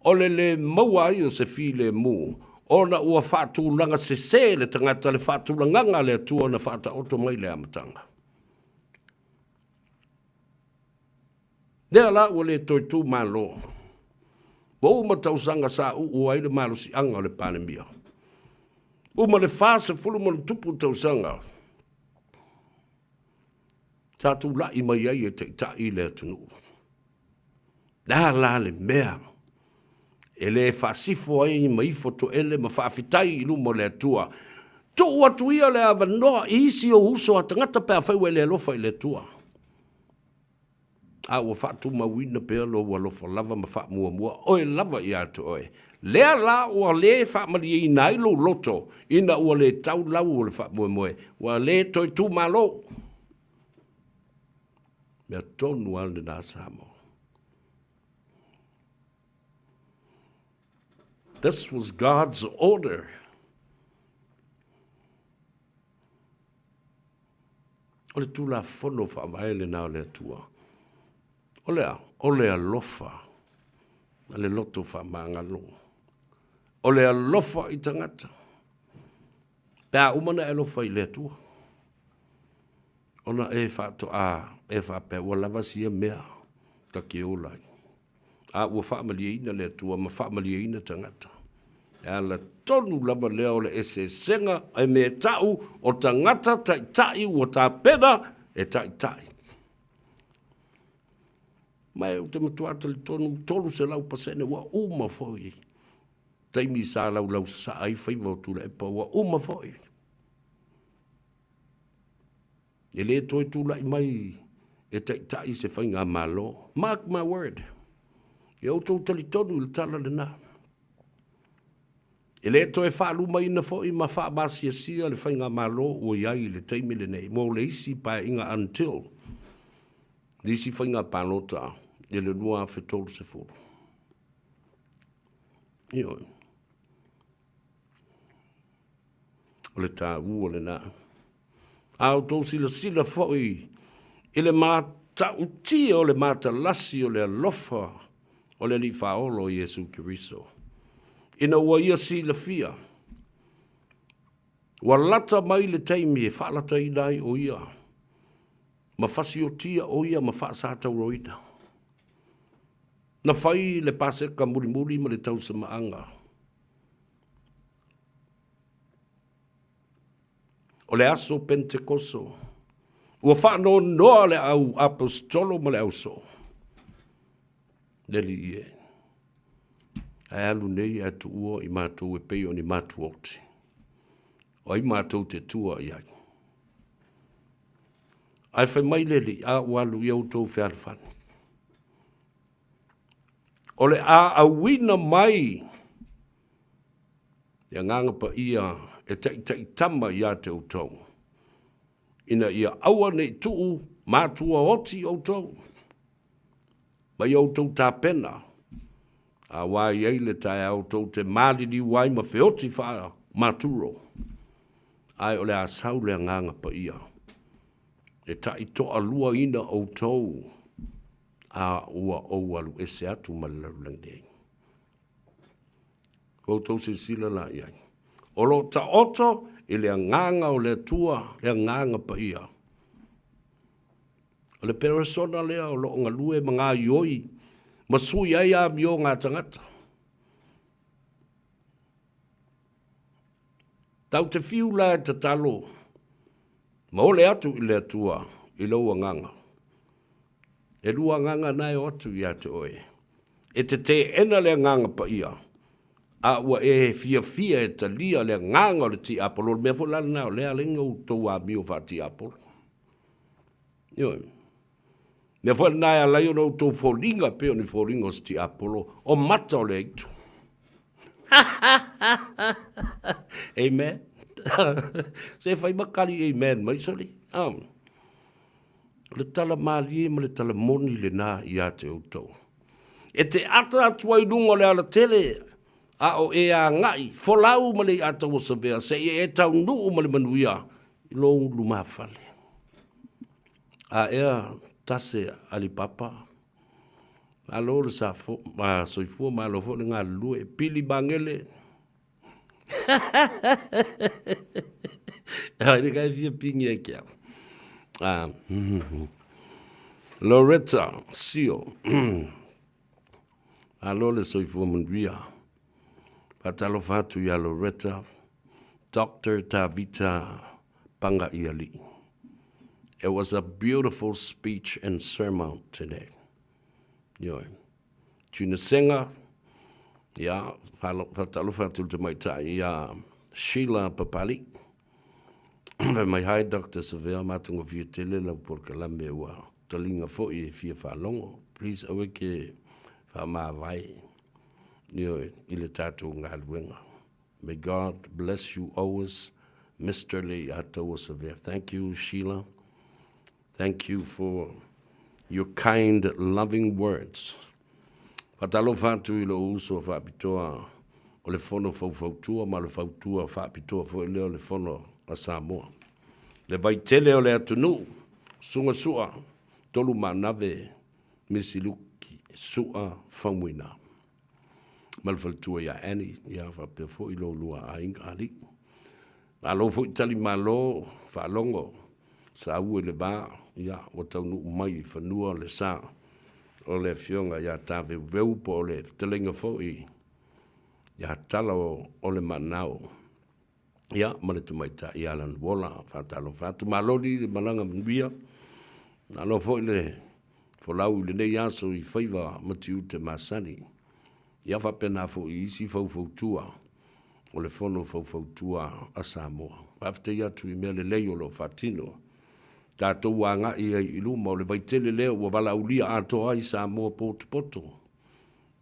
o le lē maua ai o se filemu, ona ua faatulaga sesē le tagata le faatulagaga a le Atua na faataoto mai i le amataga. Lea la ua le toe tu malo. Ua uma tausaga sa uu ai le malosiaga o le Palemia. Uma le 40+ tausaga sa tulai mai ai e taitai le atunuu. Le a la le mea e le faasifo ai ma ifo toele ma faafetai i luma o le Atua. Tuu atu ia le avanoa i isi ou uso a tagata pe afai ua e le alofa i le Atua. A ua faatumauina pea lou alofa lava ma faamuamua oe lava ia te oe. Lea la ua le faamalieina ai lou loto ina ua le tau lau o le faamoemoe, ua le toe tu malo. Mea tonu lava lena Samoa. This was God's order. O le Tulafono Faavae lena o le Atua. O le a? O le alofa ma le loto faamagalo. O le alofa i tagata. Pe a uma ona e alofa i le Atua, ona e faatoa e faapea ua lava sia mea ta te ola ai. A ua faamalieina le Atua ma faamalieina tagata. E ala tonu lava lea o le eseesega e mea ta'u o tagata ta'ita'i ua tapena e ta'ita'i. Ma e ou te matua talitonu 300% ua uma foi taimi sa laulausasaa ai faiva o Tuilaepa, ua uma foi. E le toe tulai mai e taitai se faigamalo. Mark my word. Ia outou talitonu i le tala lena. E le toe faalumaina foi ma faamaasiasia le faigamalo ua i ai i le taimi lenei mo le isi paeaiga until le isi faiga palota i le 2030. Ioe. O le taua lena. A outou silasila foi i le matautia o le matalasi o le alofa o le Alii Faaola o Iesu Keriso, ina ua ia silafia, ua lata mai le taimi e faalataina ai o ia, ma fasiotia o ia ma faasatauroina. Na fai le Paseka mulimuli ma le tausamaaga. O le aso Pentekoso, ua faanoanoa le au aposetolo ma le au soo. Le Alii e, ae alu nei ae tuua i matou e pei o ni matuaoti. O ai matou te tua i ai? Ae fai mai le Alii, a ua alu ia outou fealofani. O le a auina mai le Agaga Paia e taitaitama ia te outou, ina ia aua ne i tuu matua oti outou, ma ia outou tapena, aua e i ai le taeao tou te maliliu ai ma feoti faamaturo, ae o le a sau le Agaga Paia e taitoaluaina outou, a ua ou alu ese atu ma le lalolagi nei. Ua outou silasila la i ai. O lo o taoto i le agaga o le Atua, le agaga paia. O le peresona lea o lo o galue ma gaoioi ma sui ai amioga a tagata. Tau te fiu la e tatalo ma ole atu i le Atua i lou agaga. E lua agaga na e o atu ia te oe. E te teena le agaga paia, a ua e fiafia e talia le agaga o le tiapolo. O le mea foi la lena o lea ala ai ona outou amio faa-tiapolo. Ioe. Mea foi lena e ala ai ona outou foliga pei o ni foliga o se tiapolo, o mata o le aitu. Amen. Se fai makali amen mai soli. Oh. O le tala malie ma le tala moni lena ia te outou. E te ata atu ai luga o le alatele, a o e agai, folau ma le iatauasavea, seia e taunuu ma le manuia i lou lumafale. A ea tase Alipapa, malo le safo, ma soifua malo foi le galulue, pili magele, Ai le kai fia pingi ai ke au. Ah, Loretta, Sio. Malo le soifua manuia. Faatalofa atu ia Loretta, Dr. Tavita Pagaialii. It was a beautiful speech and sermon today. Ioe. Juna Senga, ia, faatalofa atu i le tamaitai ia Sheila Papali. Fai mai, Hi Doctor Savea, matagofie tele lau polokalame ua taliga foi e fia faalogo. Please aua ke faamavae, ioe, i le tatou galuega. May God bless you always, Mister Leiataua Savea. Thank you, Sheila. Thank you for your kind, loving words. Faatalofa atu i lou uso faapitoa o le Fono Faufautua ma le fautua faapitoa foi lea o le Fono a Samoa. Le vaitele o le atunuu, Suga Sua, Tolumaanave, Misi Luki, Sua Faumuina. Ma le faletua ia Annie, ia faapea foi lo lua aiga alii. Malo foi tali malo, faalogo, saua i le va, ia, ua taunuu mai i fanua le sa o le afioga ia Taveuveu po o le fetalaiga foi Ia Tala o le Maanao, ia ma le tamaitai ia Lanuola. Faatalofa atu, maloli le malaga manuia. Malo foi le folau i lenei aso i faiva ma tiute masani. Ia faapena foi i isi faufautua o le Fono Faufautua a Samoa. Faafetai atu i mea lelei o lo o faatino. Tatou agai ai i luma o le vaitele lea ua valaaulia atoa ai Samoa potopoto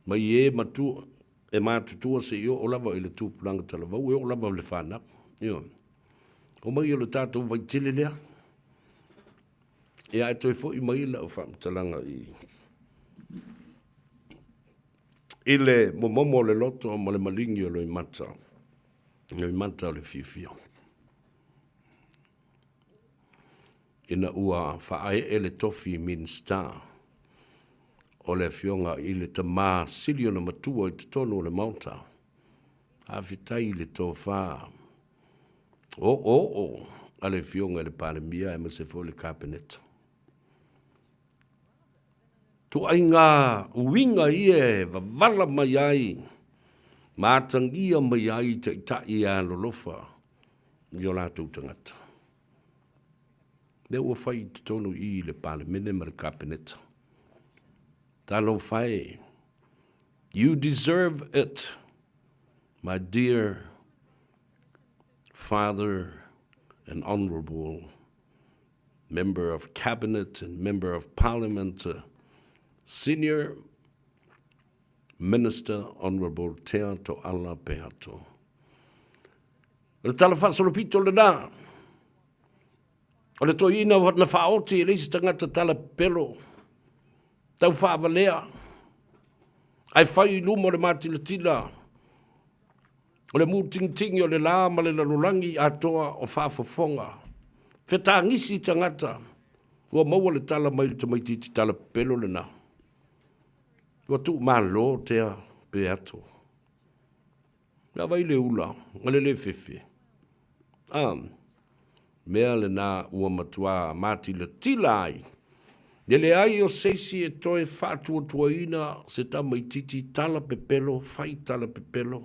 mai e matua e matutua seia oo lava i le tupulaga talavou, e oo lava i le fanau. Ioe. Omai o le tatou vaitele lea. Ia ae toe foi mai lau faamatalaga i i le momomo o le loto ma le maligi o loimata, loimata o le fiafia. Ina ua faaee le tofi Minisita o le Afioga i le Tama Sili ona Matua i totonu o le Maota, faafetai i le tofa oooo a le Afioga i le Palemia aemaise foi le Kapeneta. Ituaiga uiga ia e vavala mai ai ma atagia mai ai taitai e alolofa i o latou tagata. Lea ua fai i totonu i i le Palemene ma le Kapeneta. Talofa e, you deserve it, my dear father and honorable member of cabinet and member of parliament, senior minister honorable Tea Toala Peato. O le tala faasolopito lena. O le toeaina na faaoti e le isi tagata tala pepelo, tau faavalea, ae fai i luma o le matilatila o le mutingitigi o le la ma le lalolagi atoa o faafofoga. Fetagisi tagata ua maua le tala mai le tamaitiiti tala pepelo lena. Ua tuumalo Tea Peato. Lava i le ula ma le le fefe. A mea lena ua matua matilatila ai le leai o se isi e toe faatuatuaina se tamaitiiti tala pepelo, fai tala pepelo,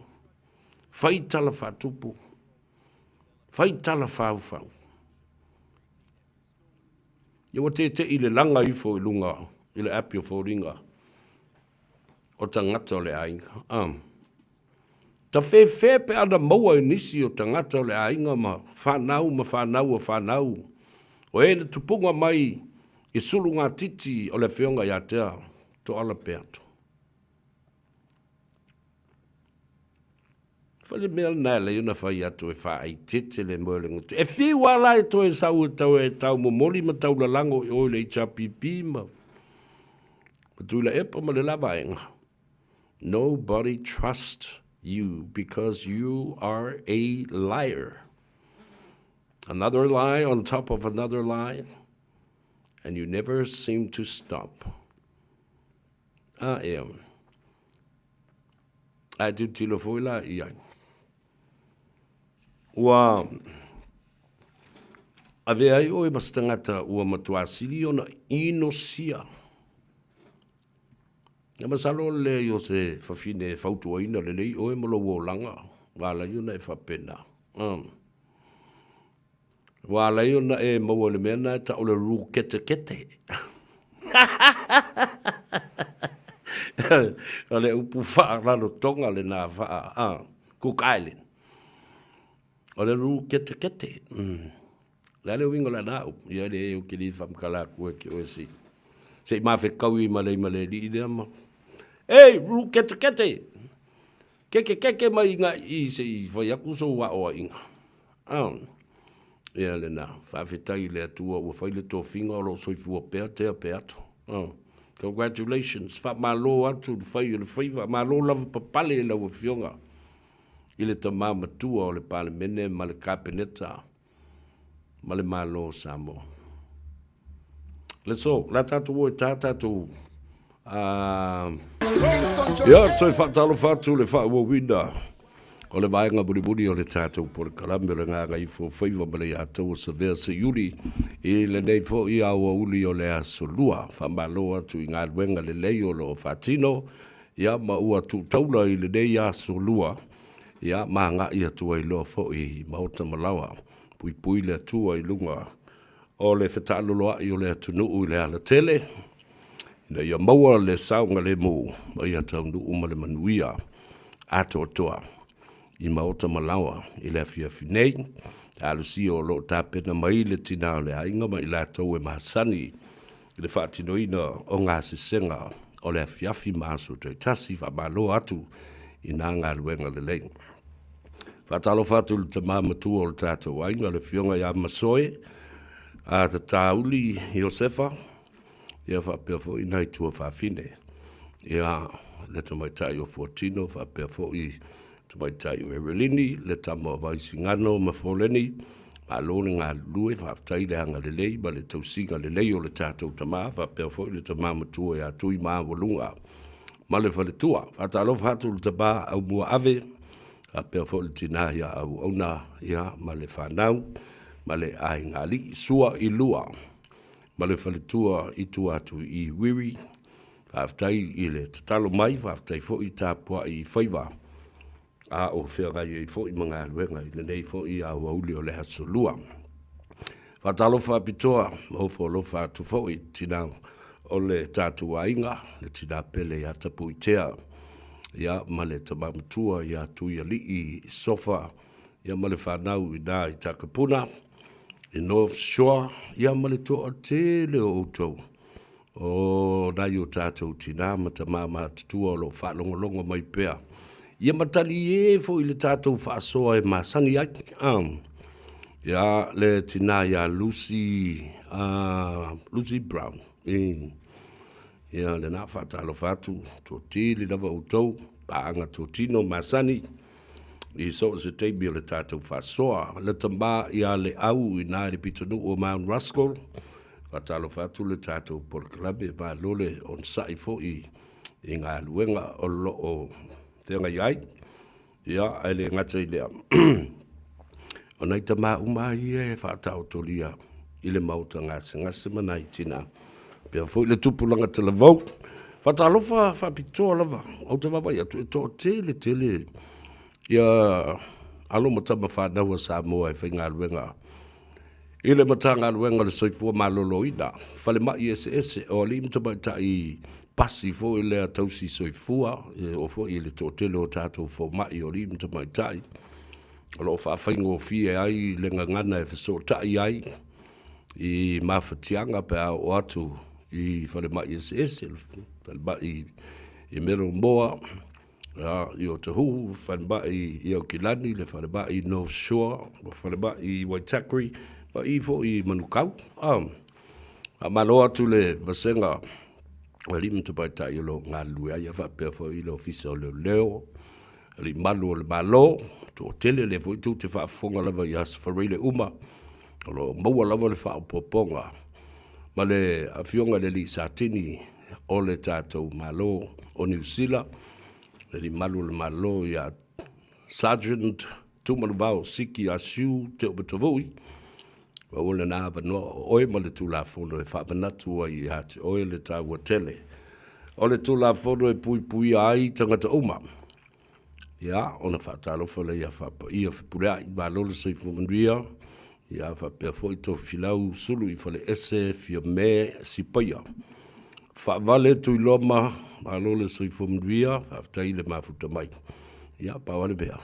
fai tala faatupu, fai tala faufau. Ia ua tete'i le laga ifo i luga i le api o foliga o tagata o le aiga. A. Tafefe pe ana maua e nisi o tagata o le aiga ma fanau ma fanau a fanau o e na tupuga mai i sulugatiti o le Afioga ia Tea Toala Peato. Fai le mea lena e alai ona fai atu e faaeiteete le moe o le gutu. E fiu lava la e toe sau e tau e taumomoli ma taulalago i o i le HRPP ma Tuilaepa ma le la vaega. Nobody trust you because you are a liar. Another lie on top of another lie and you never seem to stop. A ea. Ae tilotilo foi la i ai. Ua avea ai oe ma se tagata ua matua sili ona inosia. Na masalo o le leai o se fafine e fautuaina lelei oe ma lou olaga, ua ala ai ona e faapena. Ua ala ai ona e maua i le mea lena e tau o le ruketekete. O le upu faa-Rarotonga lena faa Cook Island. O le ruketekete. O le a le uiga o lena upu? Ia leai ou te le faamatala atua e te oe se i se i mafetaui ma le ma le alii lea ma Ei, ruketekete! Kekekeke mai i i se i fai atu sou aoaiga. Ia lena, faafetai i le Atua ua fai le tofiga o lo o soifua pea tea Peato. Congratulations, faamalo atu le fai o le faiva, malo lava papale i lau Afioga i le tama matua o le Palemene ma le Kapeneta ma le Malo o Samoa. Let's all, la tatou o e tā tatou Ia, toe faatalofa atu le faaauauina o le vaega mulimuli o le tatou polokalame o le Gagaifo Faiva ma le Iataua Savea Seiuli i lenei foi aoauli o le Aso Lua. Faamalo atu i galuega lelei o lo o faatino. Ia, ma ua tuu taula i lenei aso lua, ia, ma agai atu ai loa foi i maota ma laoa. Puipui le Atua i luga o le fetaaloloai o le atunuu i le alatele, ina ia maua le saogalemu ma ia taunuu ma le manuia atoatoa i maota ma laoa i le afiafi nei. Talosia o lo o tapena mai le tina o le aiga ma i latou e masani i le faatinoina o gasesega o le afiafi ma aso taitasi. Faamalo atu i na galuega lelei. Faatalofa atu i le tama matua o le tatou aiga, le Afioga ia Masoe a Tatauli Iosefa, ia faapea foi nai tuafafine, ia le tamaitai o Fuatino faapea foi tamaitai o Erelini, le tama o Vaisigano ma Foleni. Malo le galulue, faafetai le agalelei ma le tausiga lelei o le tatou tama, faapea foi le tama matua ia Tuimaualuga ma le faletua. Faatalofa atu i le tama Aumuaave, faapea foi le tina ia Auauna, ia ma le fanau ma le aigaalii. Sua i lua ma le faletua i tua atu i Wiri. Faafetai i le tatalo mai, faafetai foi tapuai i faiva a o feagai ai foi ma galuega i lenei foi aoauli o le aso Lua. Faatalofa faapitoa ma ofo alofa atu foi i le tina o le tatou aiga, le tina pele ia Tapuitea, ia ma le tama matua ia Tuialii Sofa, ia ma le fanau i ina i Takapuna, i North Shore, ia ma le toatele o outou o nai o tatou tina ma tama matutua o lo o faalogologo mai pea, ia ma talie foi i le tatou faasoa e masani ai. Ia, le tina ia Lucy, Lucy Brown. Ia, lena faatalofa atu, toatele lava outou, paaga totino masani i so o se taimi o le tatou faasoa. Le tama ia Leau i ina i le pitonuu o Mount Ruskell, Faatalofa atu le tatou polokalame, malo le onosai foi i galuega o lo o feagai ai. Ia, ae le gata i lea, o nai tama uma ia e faataotolia i le maota gasegase ma nai tina, pea foi le tupulaga talavou. Faatalofa faapitoa lava, ou te vaavaai atu e toatele tele ia alo ma tama fanau a Samoa e faigaluega i le Matagaluega o le Soifua Maloloina, falemai eseese, o alii ma tamaitai pasi foi lea tausi soifua, e oo foi i le toatele o tatou fomai o alii ma tamaitai, o lo o faafaigofie ai le gagana e fesootai ai i mafatiaga pe a oo atu i falemai eseese, falemai i Middlemoa, i Otahuhu, falemai i Aukilani, le falemai i North Shore, le falemai i Waitakere, ma i foi i Manukau. Faamalo atu le vasega o alii ma tamaitai o lo o galulue ai, faapea foi le Ofisa o Leoleo, alii malu o le Malo, toatele lea foi tou te faafofoga lava i aso Faraile uma, o lo o maua lava le faaopoopoga ma le Afioga i le Alii Satini o le tatou Malo o Niu Sila, le Alii Malu o le Malo ia Sergeant Tumanuvao Siki Asiu Teomatavui, maua lena avanoa o oe ma le Tulafono e faamanatu ai ia te oe le taua tele o le Tulafono e puipuia ai tagata uma. Ia, ona faatalofa lea ia Faapaia Fepuleai, malo le soifua manuia, ia faapea foi Tofilau Sulu i Faleese Fiame Sipaia. Faavale Tuiloma, malo le soifua manuia, faafetai i le mafuta mai. Ia, pau lava le mea,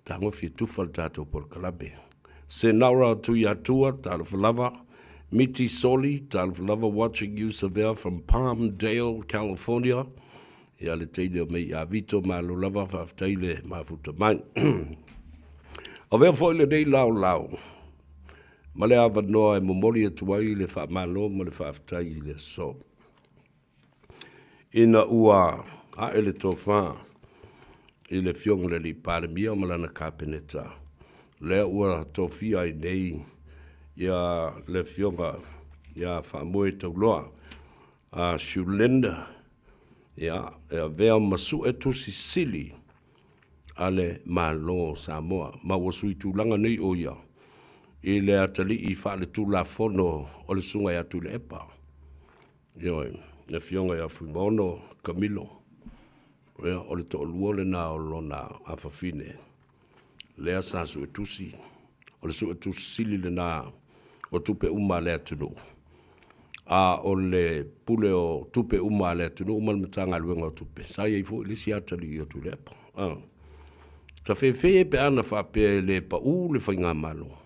tagofi e tufa le tatou polokalame. Senara Tuiatua, talofa lava. Miti Soli, talofa lava, watching you Savea from Palmdale, California. Ia le teine o Mei Avito, malo lava, faafetai le mafuta mai. Avea foi lenei laolao ma le avanoa e momoli atu ai le faamalo ma le faafetai i le aso. Ina ua ae le tofa i le Afioga i le Alii Palemia ma lana Kapeneta, lea ua tofia ai nei ia le Afioga ia Faamoe Tauloa a Siulinda, ia, e avea ma sue tusi sili a le Malo o Samoa, ma ua sui tulaga nei o ia i le atalii faaletulafono o le Susuga ia Tuilaepa. Ioe, le afioga ia Fuimaono Camilo, ia, o le toalua lena o lona afafine, lea sa suetusi, o le suetusi sili lena o tupe uma a le atunuu, a o le pule o tupe uma a le atunuu ma le Matagaluega o Tupe, sa i ai foi le isi atalii o Tuilaepa. Sa fefe pe ana faapea e le pau le faigamalo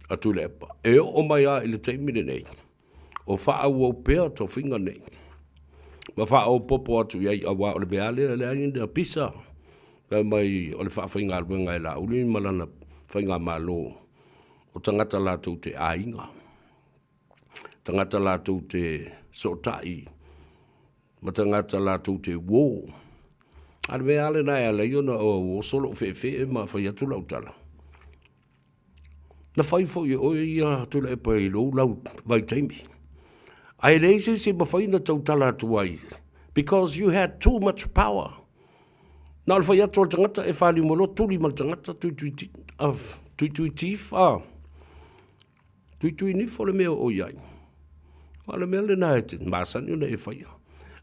a Tuilaepa. E oo mai lava i le taimi lenei, o faaauau pea tofiga nei ma faaopoopo atu i ai, aua o le mea lava lea e leai ni pisa, fai mai o le faafaigaluega e Laauli ma lana faigamalo o tagata latou te aiga, tagata latou te sootai ma tagata latou te uo. A o le mea lava lena e ala ai ona ou oso lou feefee ma fai atu lau tala, na fai foi e oe ia Tuilaepa i lou lau vaitaimi, ae leai se isi e mafai ona tautala atu ai because you had too much power. Na o le fai atu o le tagata e faliu mai loa tuli ma le tagata tuitui tif, a tuitui nifo le mea o i ai. O le mea lena e te masani ona e faia.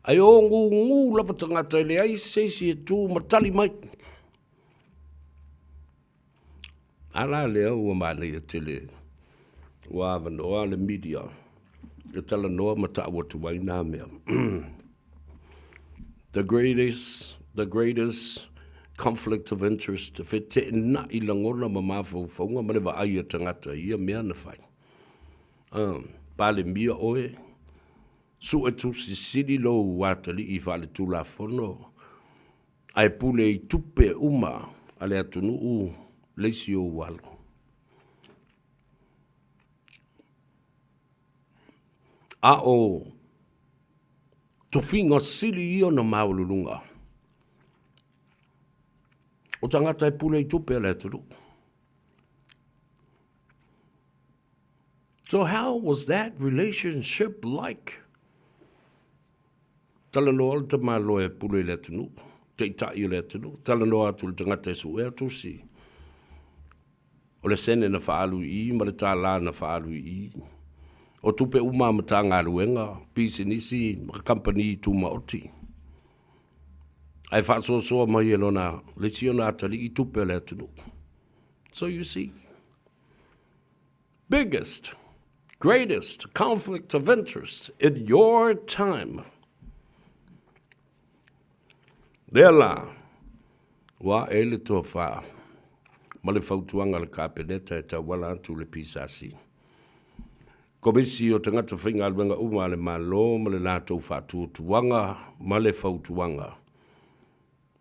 Ae o gugu lava tagata e leai se isi e tu ma tali mai. A la lea ua manaia tele ua avanoa le media e talanoa ma tau atu ai nā mea. The greatest, the greatest conflict of interest, feteenai lagona ma mafaufauga ma le vaai a tagata i ia mea na fai. Palemia oe, suetusi sili lou atalii faaletulafono, ae pule i tupe uma a le atunuu le isi ou alo. A o tofiga sili ia ona maualuluga o tagata e pule i tupe a le atunuu. So how was that relationship like? Talanoa le tamaloa e pule i le atunuu, taitai o le atunuu, talanoa atu i le tagata e suea tusi, o le sene na faaalu i i ma le $1 na faaalu i i. O tupe uma a Matagaluega, pisinisi ma kamupani tumaoti. Ae faasoasoa mai e lona le isi ona atalii tupe a le atunuu. So you see, biggest, greatest conflict of interest in your time. Lea la, ua ae le tofa ma le fautuaga a le Kapeneta e tauala atu le PSC. Komisi o Tagata Faigaluega uma a le Malo ma le latou faatuatuaga ma le fautuaga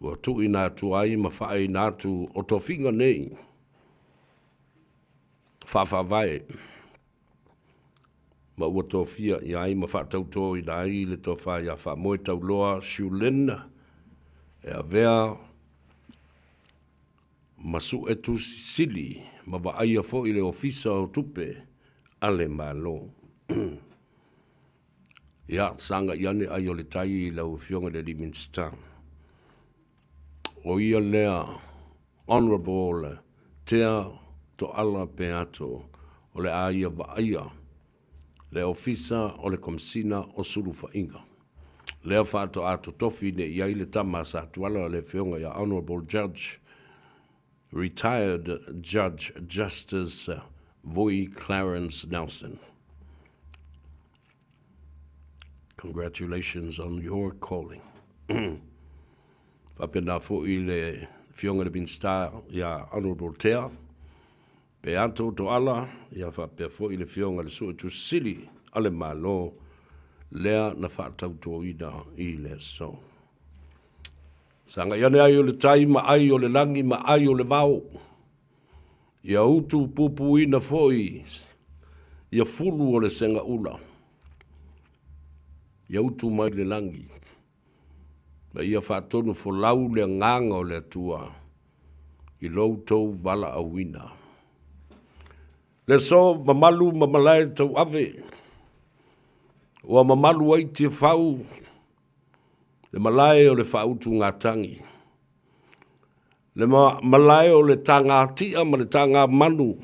ua tuuina atu ai ma faaina atu o tofiga nei faafaavae ma ua tofia i ai ma faatautoina ai le tofa ia Faamoetauloa Shulin e avea ma Suetusi Sili ma vaaia foi le Ofisa o Tupe a le Malo. Ia, sagai ane ai o le tai i lau Afioga i le alii Minisita. O ia lea Honourable Tea Toala Peato o le a ia vaaia le Ofisa o le Komesina o Sulufaiga. Lea faatoa totofi nei i ai le tama a Satuala le Afioga ia Honourable Judge, Retired Judge Justice Vui Clarence Nelson. Congratulations on your calling. Faapena foi le Afioga i le Minisita ia Honourable Tea Peato Toala, ia faapea foi le Afioga i le Suetusi Sili a le Malo lea na faatautoina i le aso. Sagai ane ai o le tai ma ai o le lagi ma ai o le vao. Ia utu pupuina foi ia fulu o le segaula. Ia utu mai le lagi. Ma ia faatonu folau le agaga o le Atua i lo outou valaauina. Le aso mamalu ma malae tauave, ua mamalu ai Tiafau, le malae o le faautugatagi, le malae o le tagatia ma le tagamanu.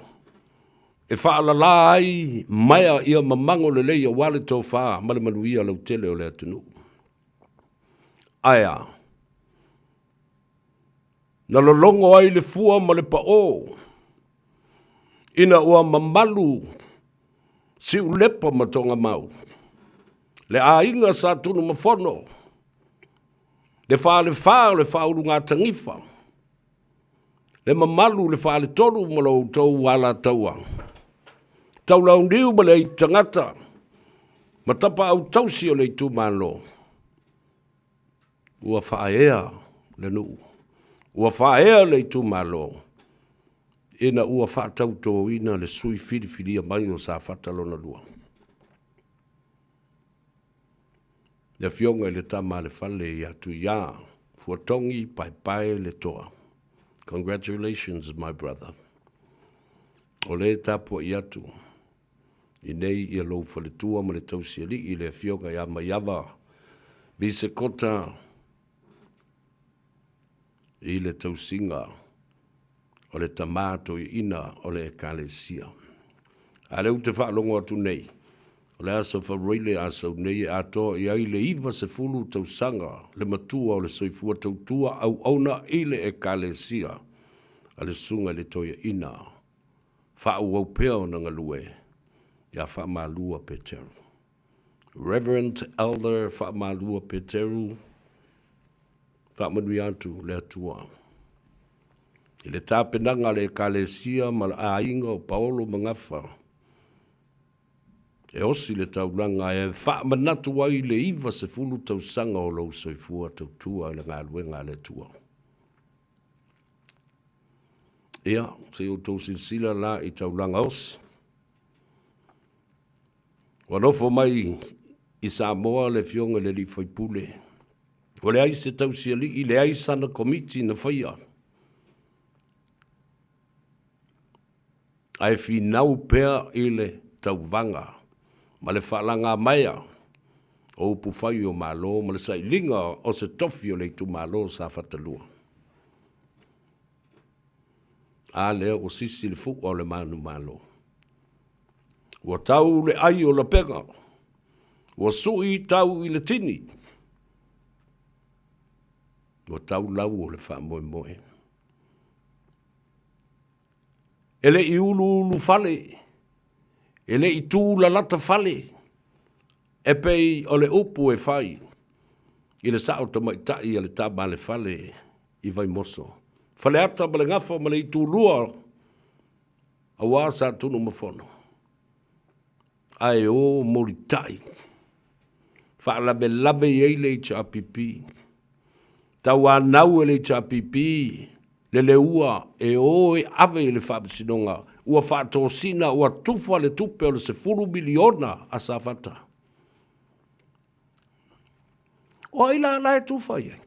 e faalala ai maea ia mamago lelei aua le tofa ma le manuia lautele o le atunuu. Ae a? Na lologo ai le fua ma le paʻō ina ua mamalu Siulepa ma Togamau, le aiga Sa Tunumafono, le falefa o le Faaulugatanifa, le mamalu le faletolu ma lo outou alataua, Taulauniu ma le Aitutagata ma tapaau tausi o le itumalo. Ua faaea le nuu, ua faaea le itumalo ina ua faatautoina le sui filifilia mai o Safata lona lua. Le afioga i le Tama a le Fale ia Tuia Fuatogi Paepae Letoa. Congratulations my brother. O lea e tapuai atu i nei ia lou faletua ma le tausialii le afioga ia Maiava Visekota i le tausiga o le tama toeaina o le Ekalesia. A lea ou te faalogo atu nei, o le aso Faraile a sau nei e atoa i ai le 90 tausaga le matua o le soifua tautua auauna i le Ekalesia a le Susuga i le Toeaina faaauau pea ona galue ia Faamalua Peteru. Reverend Elder Faamalua Peteru, faamanuia atu le Atua i le tapenaga a le Ekalesia ma le aiga o Paolo ma Gafa e osi le taulaga e faamanatu ai le 90 tausaga o lou soifua tautua i le galuega a le Atua. Ia, se i outou silasila la i taulaga osi. Ua nofo mai i Samoa le Afioga i le Alii Faipule. Ua leai se tausialii, leai sana komiti na faia. Ae finau pea i le tauvaga ma le faalagamaea o upufai o Malo ma le sailiga o se tofi o le itumalo o Safata 2. A lea ua sisi le fua o le manumalo. Ua tau le ai o lapega, ua sui tau i le tini, ua tau lau o le faamoemoe. E le i uluulu fale, e le i tu lalata fale, e pei o le upu e fai i le sao tamaitai a le tama a le fale i Vaimoso. Faleata ma le Gafa ma le Itulua aua Satunumafono, ae o molitai, faalavelave i ai le HRPP, tauanau e le HRPP le leua e o e ave i le Faamasinoga, ua faatosina, ua tufa le tupe o le $10 miliona a Safata. O ai la la e tufa i ai?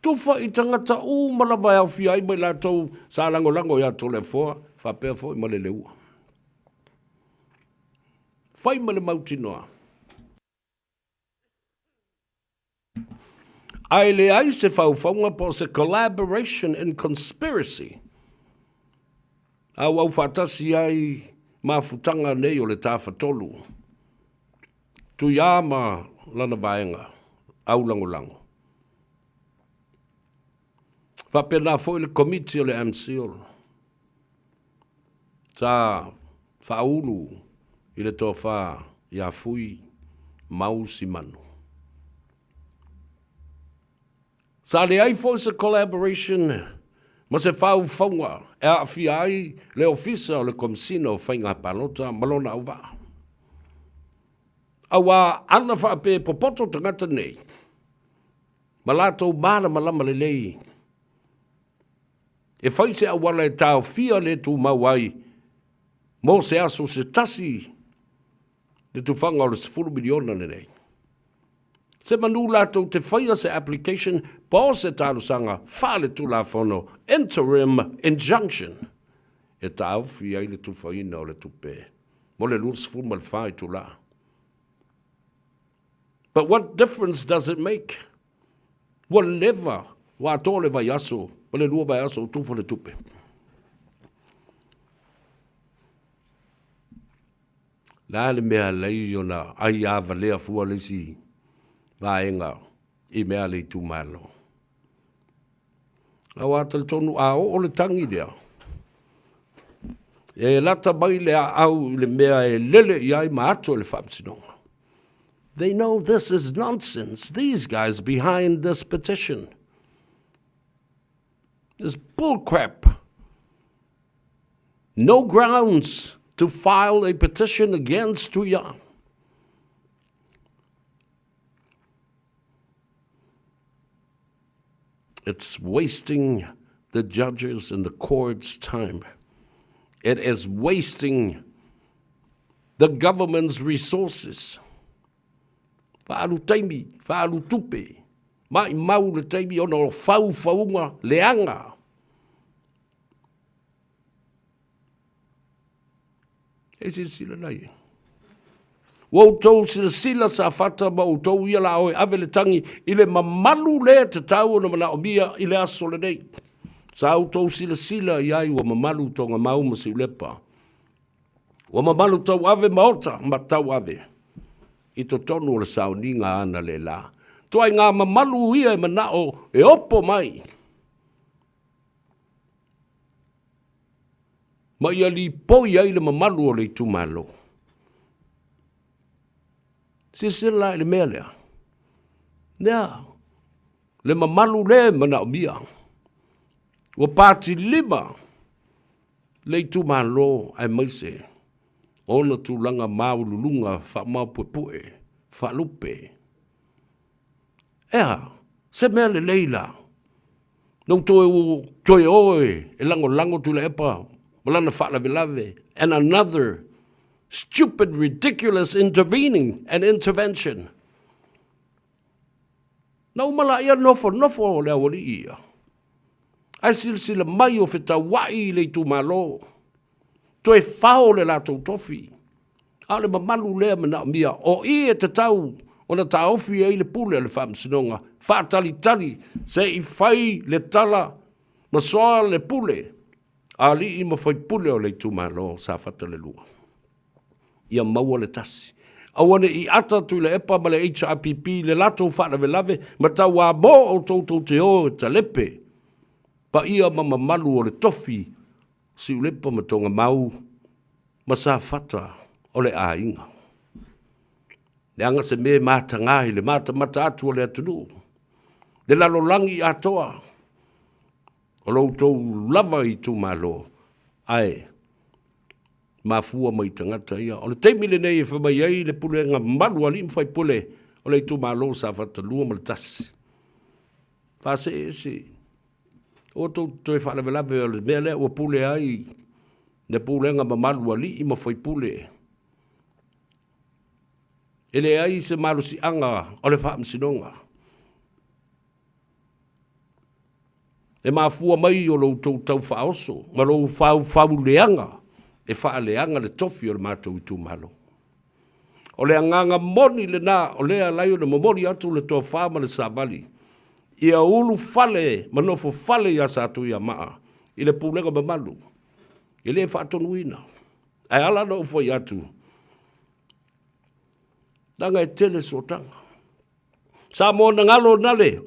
Tufa i tagata uma lava e aofia ai ma i latou sa lagolago ia Toleafoa faapea foi ma le Leua. Fai ma le mautinoa. Ae leai se faufauga po o se collaboration and conspiracy auau faatasi ai mafutaga nei o le Tafatolu, Tuiā ma lana vaega aulagolago. Faapena foi le Komiti o le AMCIL sa faaulu i le tofa ia Fui Mau Simanu. Sa leai foi se collaboration ma se faufauga e aafia ai le Ofisa o le Komesina o Faiga Palota ma lona auvaa. Aua ana faapea e popoto tagata nei ma latou malamalama lelei e fai se auala e taofia le tumau ai mo se aso se tasi le tufaga o le $10 miliona lenei. Se manu latou te faia se application po o se talosaga faaletulafono, interim injunction, e taofi ai le tufaina o le tupe mo le 24 itula. But what difference does it make? Ua leva, ua atoa le vaiaso ma le lua vaiaso o tufa le tupe. Le a le mea alai ona ai avalea fua le isi vaega i mea a le itumalo. Aua talitonu a oo le tagi lea, e lata mai le aau i le mea e lele i ai ma ato i le faamasinoga. They know this is nonsense, these guys behind this petition. This bullcrap. No grounds to file a petition against Tuia. It's wasting the judges and the court's time. It is wasting the government's resources. Faaalu taimi, faaalu tupe, maimau le taimi ona o faufauga leaga. E silasila la i ai. Ua outou silasila Safata ma outou ia la oe ave le tagi i le mamalu le tatau ona manaomia i le aso lenei. Sa outou silasila i ai ua mamalu Togamau ma Siulepa. Ua mamalu Tauave ma Ota ma Tauave i totonu o le sauniga analeila. Tuaiga mamalu ia e manao e opo mai ma ia lipoi ai le mamalu o le itumalo. Silasila la i le mea lea, lea, le mamalu lea e manaomia. Ua patilima le itumalo aemaise ona tulaga maualuluga faamaopuepue, faalupe. E a? Se mea lelei la. Na ou toe, toe o e lagolago Tuilaepa ma lana faalavelave and another stupid, ridiculous intervening and intervention. Na uma laia nofonofo o le aualii ia. Ae silasila mai o fetauai i le itumalo. Toe fao le latou tofi. A o le mamalu lea manaomia, o i e tatau ona taofi ai le pule a le Faamasinoga, faatalitali se i fai le tala ma soa le pule a alii ma faipule o le itumalo o Safata le 2. Ia maua le tasi. Aua ne i ata Tuilaepa ma le HRPP i le latou faalavelave ma tauamo outou tou te o e talepe paia ma mamalu o le tofi Siulepa ma Togamau ma Safata o le aiga. Leaga se mea e mataga i le matamata atu o le atunuu, le lalolagi atoa, o lo outou lava itumalo, ae mafua mai tagata ia. O le taimi lenei e fai mai ai le pulega mamalu a alii ma faipule o le itumalo o Safata 2 ma le 1. Faasee ese Aua tou te toe faalavelave o le mea lea ua pule ai le pulega mamalu alii ma faipule. E leai se malosiaga o le faamasinoga. E mafua mai o lo outou tau faaoso ma lou faufauleaga e faaleaga le tofi o le matou itumalo. O le agaga moni lena o lea e ala ai ona momoli atu le tofa ma le savali ia ulufale ma nofofale ia Satuiamaa i le pulega mamalu e le faatonuina. Ae ala ona ou fai atu, leaga e tele sootaga. Samoa na galo na le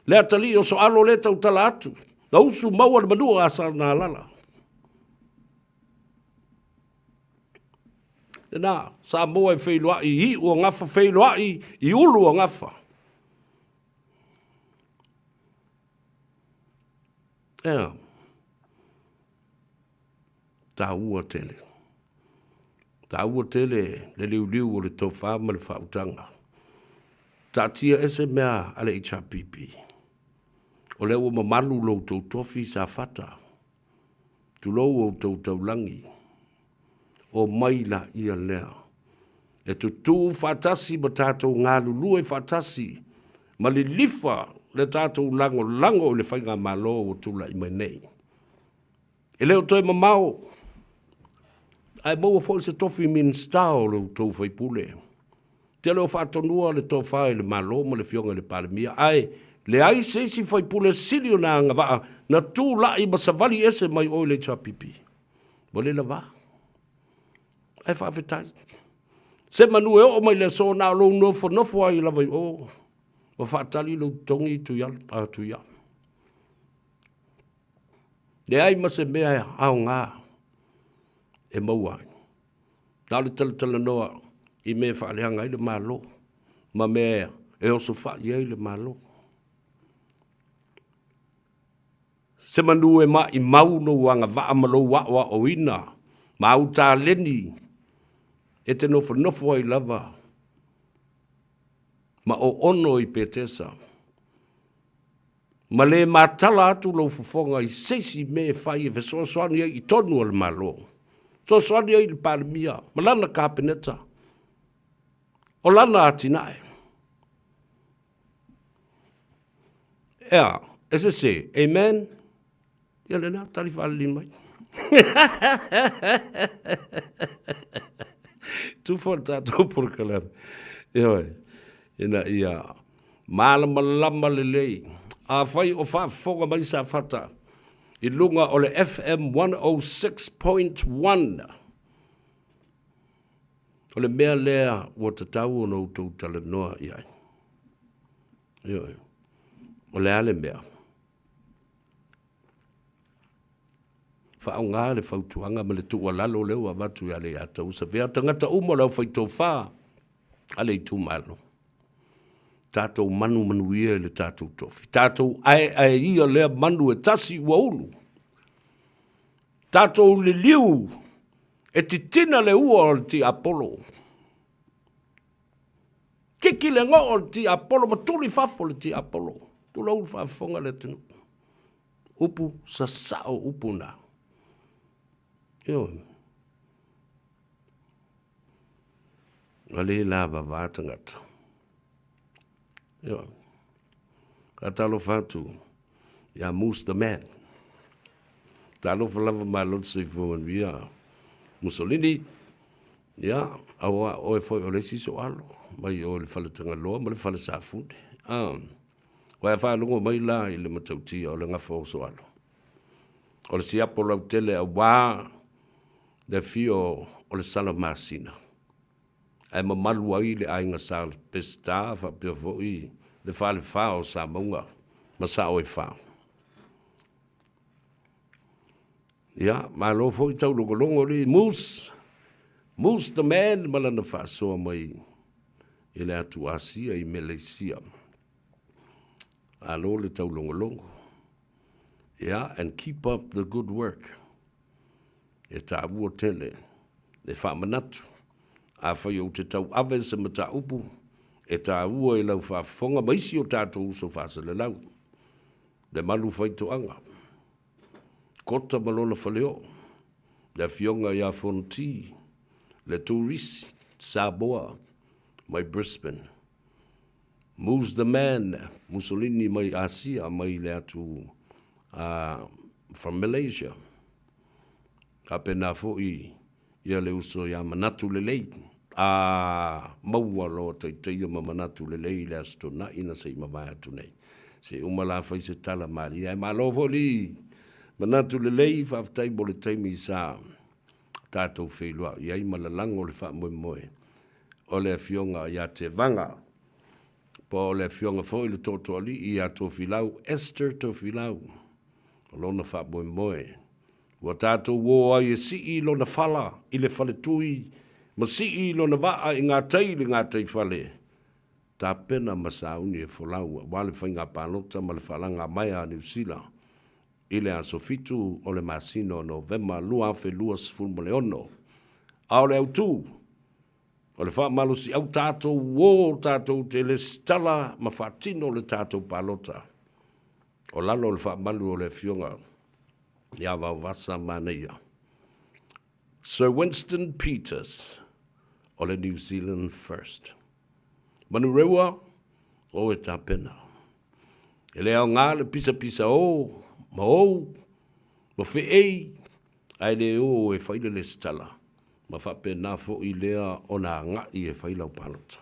le atalii o Soalo lea e tautala atu, na usu maua le manua a Sanalala. Lena, Samoa e feiloai i iu o gafa, feiloai i ulu o gafa. Ea, taua tele. Taua tele le liuliu o le tofa ma le faautaga. Taatia ese mea a le HRPP. O lea ua mamalu lo outou tofi Safata. Tulou outou taulagi, omai laia lea e tutū faatasi ma tatou galulue faatasi ma lilifa le tatou lagolago i le Faigamalo ua tulai mai nei. E le o toe mamao, ae maua foi se tofi Minisita o lo outou sui usufono. Te le o faatonua le tofa i le Malo ma le Afioga i le Palemia, ae leai se isi faipule sili ona agavaa na tulai ma savali ese mai o i le HRPP. Ua le lava. Ae faafetai. Se manu e oo mai le aso na o lou nofonofo ai lava i o, ma faatali lou totogi Tuiala, a Tuia. Leai ma se mea aoga e maua ai. Na o le talatalanoa i mea e faaleaga ai le Malo ma mea e osofai ai le Malo. Se manu e maʻimau lou agavaa ma lou aʻoaʻoina ma au taleni e te nofonofo ai lava ma oono i Petesa, ma le matala atu lou fofoga i se isi mea e fai e fesoasoani ai i tonu o le Malo, fesoasoani ai i le Palemia ma lana Kapeneta, o lana atinae. Ea, e sese, amen? Ia lena, tali faalelei mai. Tufa le tatou polokalame. Ioe, ina ia malamalama lelei. Afai o faafofoga mai Safata i luga o le FM 106.1, o le mea lea ua tatau ona outou talanoa i ai. Ioe. O le a le mea? Faaaoga le fautuaga ma le tuualalo lea ua avatu ia Leiataua Savea, tagata uma o le aufaitofa a le itumalo. Tatou manumanuia i le tatou tofi. Tatou aeae ia lea manu e tasi ua ulu. Tatou liliu e titina le ua o le tiapolo. Kiki le goo o le tiapolo ma tuli fafo le tiapolo. Tulou le faafofoga le atunuu. Upu sasao upu na. Ioe. Ua le lavava tagata. Ioe. Faatalofa atu ia Moose the Man. Talofa lava malo le soifua manuia Mussolini. Ia, aua oe foi o le isi soalo mai o le fale Tagaloa ma le fale Safune. Ah, ua e faalogo mai la i le matautia o le gafa o soalo. O le siapo lautele auā le afio o le Salamasina, ae mamalu ai le aiga Sa Peseta faapea foi le Falefa o Samauga ma Sao e Fa. Ia, malo foi taulogologo alii Moose, Moose the man ma lana faasoa mai i le atu Asia i Meleisia. Malo le taulogologo. Ia, and keep up the good work. E taua tele le faamanatu. Afai ou te tauave se mataupu e taua i lau faafofoga ma isi o tatou uso faaselelau, le malu faitoaga, Kota ma lona faleoo, le afioga ia Fonoti, le turisi Samoa mai Brisbane, Moose the Man, Mussolini mai Asia mai le atu from Malaysia. Faapena foi ia le uso ia Manatu Lelei, a maua loa taitaia ma Manatu Lelei i le Aso Toonai na se i mavae atu nei. Se i uma la fai se tala malie. Ae malo foi le Manatu Lelei, faafetai mo le taimi sa tatou feiloai ai ma lalago le faamoemoe o le Afioga ia Tevaga, po o le Afioga foi le Tootooalii ia Tofilau, Esther Tofilau, o lona faamoemoe. Ua tatou o ai e sii lona fala i le faletui ma sii lona vaa i gatai i le gataifale, tapena ma sauni e folau aua le faiga palota ma le faalagamaea a Niu Sila i le aso 7 o le masina o Novema 2026. A o le autu, o le faamalosiau tatou o tatou te lesitala ma faatino le tatou palota o lalo o le faamalu o le Afioga ia Vaovasa Manaia. Sir Winston Peters o le New Zealand First. Manurewa, o e tapena. E le aoga le pisapisa o ma ou ma feei ae le o e fai le lesitala ma faapena foi lea ona agai e fai lau palota.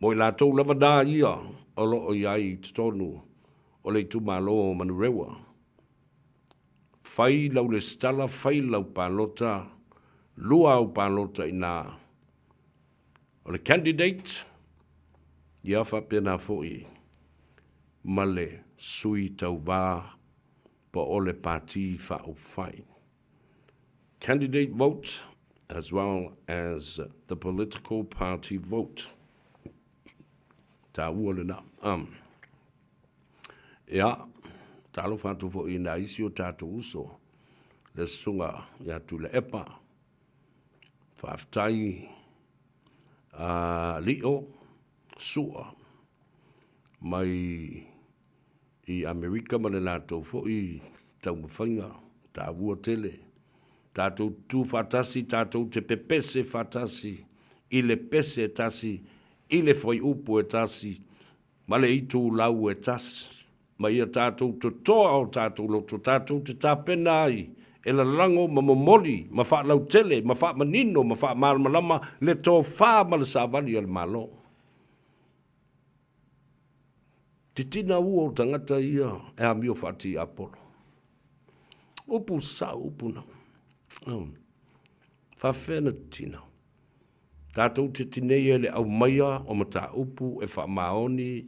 Mo i latou lava na ia o lo o i ai i totonu o le itumalo o Manurewa. Fai lau lesitala, fai lau palota, lua au palota i na. O le candidate, ia faapena foi ma le sui tauvā po o le Pati Faaupufai. Candidate vote as well as the political party vote. Taua lena. Um. Ia, talofa atu foi i nai isi o tatou uso, le susuga ia Tuilaepa, faafetai a Lio Sua mai i Amerika ma le latou foi taumafaiga taua tele. Tatou tutu faatasi, tatou te pepese faatasi i le pese e tasi, i le fuaiupu e tasi, ma le itulau e tasi, ma ia tatou totoa o tatou loto tatou te tapena ai e lalago ma momoli ma faalautele ma faamanino ma faamalamalama le tofa ma le savali a le Malo. Titina ua o tagata ia e amio faatiapolo. Upu sao upu na. Oh. Faafefea na titina. Tatou te tineia i le aumaia o mataupu e faamaoni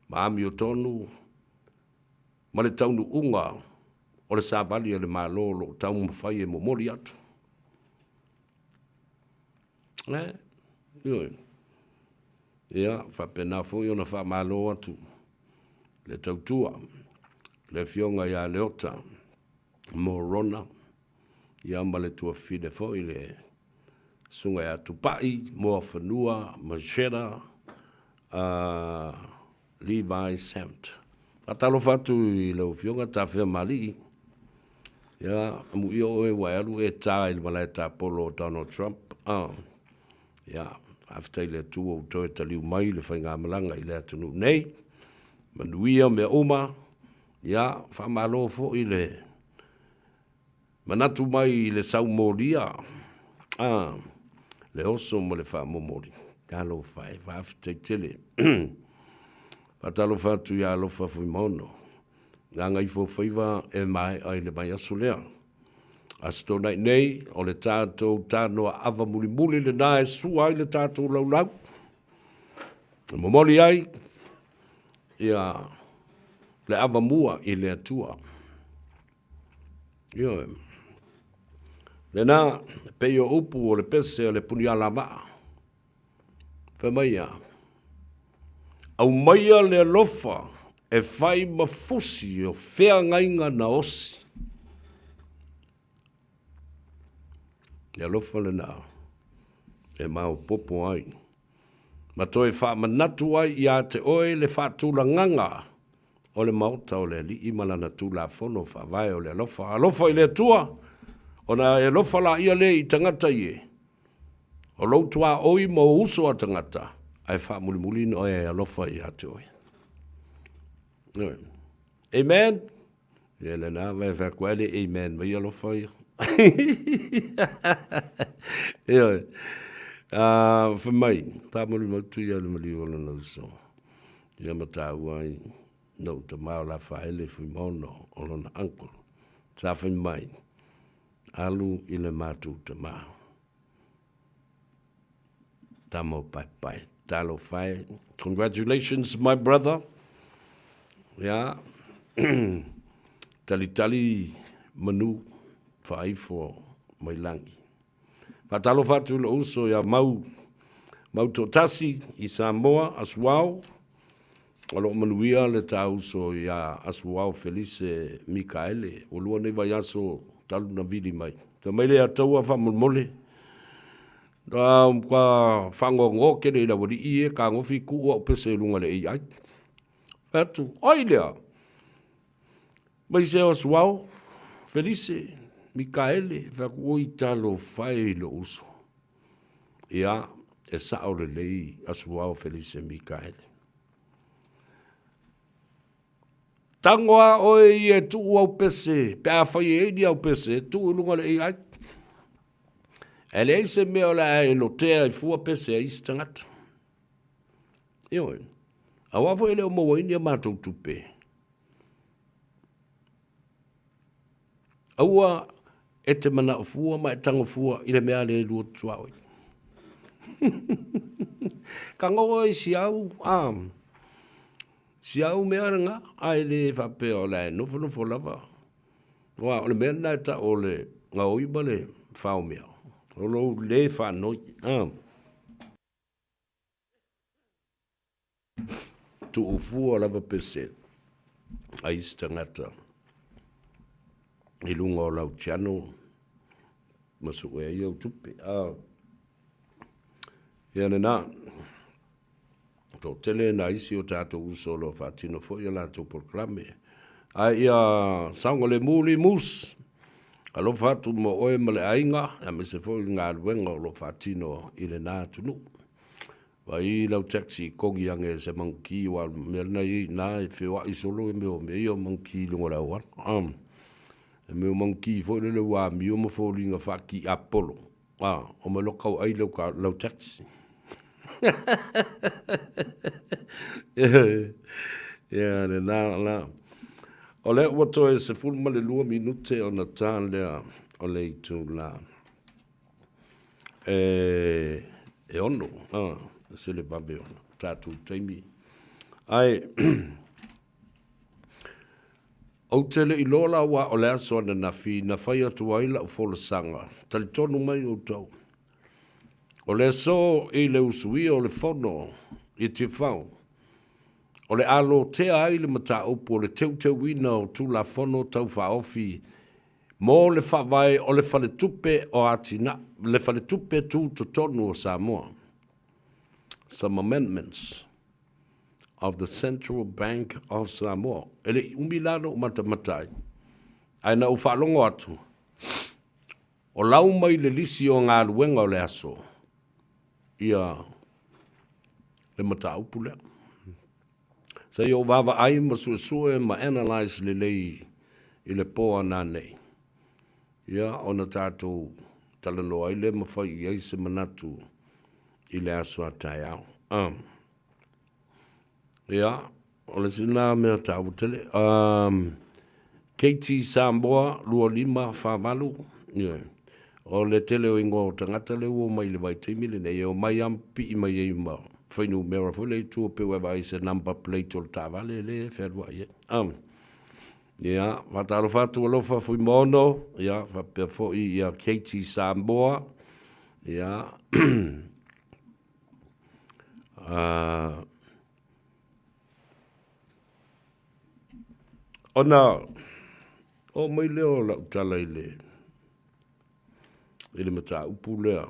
ma amiotonu ma le taunuuga o le savali a le Malo o lo o taumafai e momoli atu. E, ioe. Ia, faapena foi ona faamalo atu le tautua le Afioga ia Leota Morona, ia ma le tuafafine foi le Susuga ia Tupai Moafanua Macheta Levi Samt. Faatalofa atu i lau Afioga Tafea Malii, ia amuia oe ua e alu e ta i le malae tapolo o Donald Trump. Ia, faafetai i le Atua ua toe taliu mai le faigamalaga i le atunuu nei. Manuia mea uma. Ia, faamalo foi le manatu mai i le saumolia, a, le oso ma le faamomoli. Talofa e, faafetai tele. Faatalofa atu ia Alofa Fuimaono, Gagaifofaiva e maea i le vaiaso lea. Aso Toonai nei, o le tatou tanoa ava mulimuli lena e sua ai le tatou laulau, e momoli ai ia le avamua i le Atua. Ioe. Lena, pei o upu o le pese o le punialavaa. Fai mai ia, aumaia le alofa e fai ma fusi o feagaiga na osi. Le alofa lena e maopopo ai ma toe faamanatu ai ia te oe le faatulagaga o le Maota o le Alii ma lana Tulafono Faavae o le alofa. Alofa i le Atua, ona e alofa laia le i tagata ie, o lou tuaoi ma ou uso a tagata, ae faamulimuli na oe e alofa ia te oe. Amen. Ia lena vai fai atu ai le amen mai alofa ia. Ioe. Fai mai, tāmoli mautu ia le maliu o lona uso. Ia ma tāua ai noʻu tama o Lafaele Fuimaono o lona uncle. Sa fai mai, alu i le matou tama. Tama o Paepae. Talofa e. Congratulations my brother. Yeah. Talitali manu faaifo mai lagi. Faatalofa atu i lou uso ia Mau, Mau Toatasi i Samoa, Asuao. O lo o manuia le ta uso ia Asuao Felise Mikaele. Ua lua nei vaiaso talu na vili mai. Fai mai le Ataua faamolemole. Ka fagoagoa tele i le aualii e kagofi tuu au pese i luga le AI. Fai atu, oi lea, mai se o Asuao, Felise, Mikaele, fai atu, oi talofa e i lou uso. Ia, e sao lelei Asuao Felise Mikaele. Tago a oe ia e tuu au pese, pe a fai e ai ni au pese, tuu i luga le AI. E leai se mea o le a e lotea i fua pese a isi tagata. Ioe. Aua foi e le o maua ai ni a matou tupe. Aua e te manao fua ma e tago fua i le mea le lua tuaoi. Tago oe si au, a, si au mea lena, ae le faapea o la e nofonofo lava. Aua o le mea lena e tau o le gaoi ma le fao mea, o lou le faanoi. A. Tuufua lava pese a isi tagata i luga o lau channel ma sue ai au tupe. A. Ia lena. Toatele nai isi o tatou uso o lo o faatino foi a latou polokalame. Ae ia saogalemu Limus, alofa atu mo oe ma le aiga, aemaise foi le galuega o lo o faatino i lena atunuu. Vaai lau taxi kogi ane e se manuki, aua o le mea lena e i ai i ina, e feoai solo mea o mea ia o manuki i luga o le auala. E mea o manuki foi lele ua amio ma foliga faatiapolo, A, omai loa tauai lau, lau taxi. Ia, lena la. O lea ua toe 12 minute ona ta lea o le itula e, e 6, a, se le vave o tatou taimi. Ae, Ou te le i iloa la aua o le aso ananafi na fai atu ai lau folasaga, talitonu mai outou, o le aso i le usuia o le fono i Tiafau, o le a lotea ai le mataupu o le teuteuina o Tulafono Tau Faaofi mo le Faavae o le Faletupe o Atinae, le Faletupe Tutotonu o Samoa, some amendments. of the Central Bank of Samoa. E le i umi la na ou matamata ai, ae na ou faalogo atu, o lau mai le lisi o galuega o le aso ia le mataupu lea. Se i ou vaavaai ma suesue ma analyse lelei i le po a nanei, ia ona tatou talanoa ai lea ma fai i ai se manatu i le aso a taeao. Ia, o le isi lena mea taua tele. KT Samoa 2548, ioe. O le tele o ingoa o tagata lea ua omai i le vaitaimi lenei, e omai lava ma pipii mai ai ma fuainumera foi lea i tua pei ua e vaai i se number plate o le taavale lea e fealuai ai. Ia, faatalofa atu alofa Fuimaono, ia faapea foi ia KT Samoa, ia Ona oo mai lea o lau tala i le, i le mataupu lea.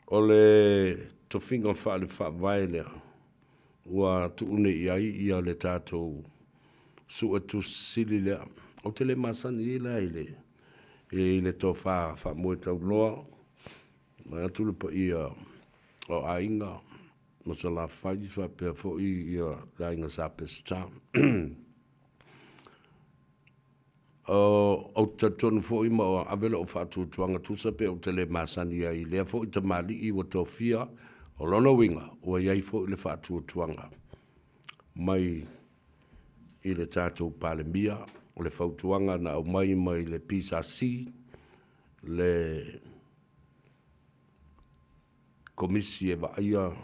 O le tofiga faale-faavae lea ua tuu nei i ai ia le tatou Suetusi Sili lea. Ou te le masani ai la i le i le tofa faamoetauloa, vaeatu le paia o Aiga ma Salafai faapea foi ia le Aiga Sa Peseta. Ou te talitonu foi ma ave lau faatuatuaga tusa pe ou te le masani ai i lea foi tamalii ua tofia, o lona uiga ua i ai foi le faatuatuaga mai i le tatou Palemia. O le fautuaga na aumai mai le PSC, le Komisi e vaaia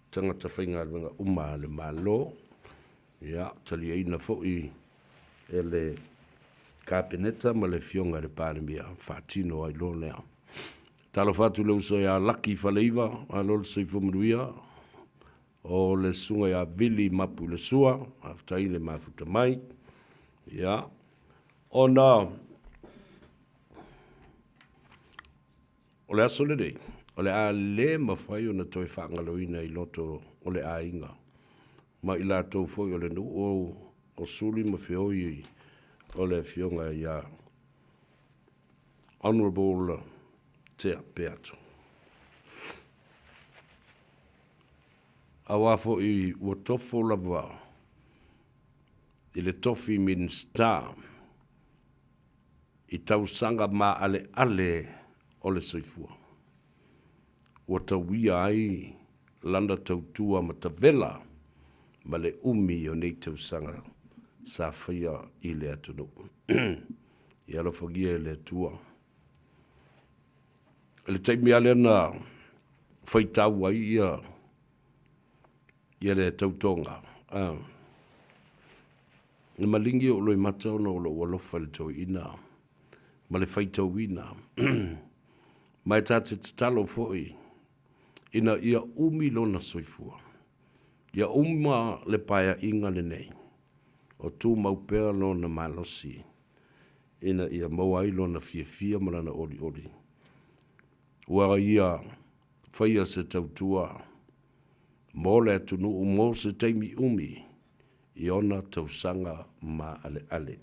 tagata faigaluega uma a le Malo, ia, taliaina foi e le Kapeneta ma le Afioga i le Palemia, faatino ai loa lea. Talofa atu i le uso ia Laki Faleiva, malo le soifua manuia. O le susuga ia Vili Mapuilesua, faafetai le mafuta mai. Ia, ona o le aso lenei, o le a le mafai ona toe faagaloina i loto o le aiga ma i latou foi o le nuu o Suli ma Feoi o le afioga ia Honourable Tea Peato. Aua foi ua tofo lava i le tofi Minisita i tausaga maaleale o le soifua, ua tauia ai lana tautua matavela ma le umi o nei tausaga sa faia i le atunuu. Ia alofagia e le Atua. I le taimi lava lea na faitau ai ia ia le tautoga, a, na maligi ou loimata ona o lou alofa i le toeaina ma le faitauina. Ma e ta te tatalo foi ina ia umi lona soifua, ia uma le paeaiga lenei o tumau pea lona malosi ina ia maua ai lona fiafia ma lana olioli, ua ia faia se tautua mo le atunuu mo se taimi umi i ona tausaga maaleale.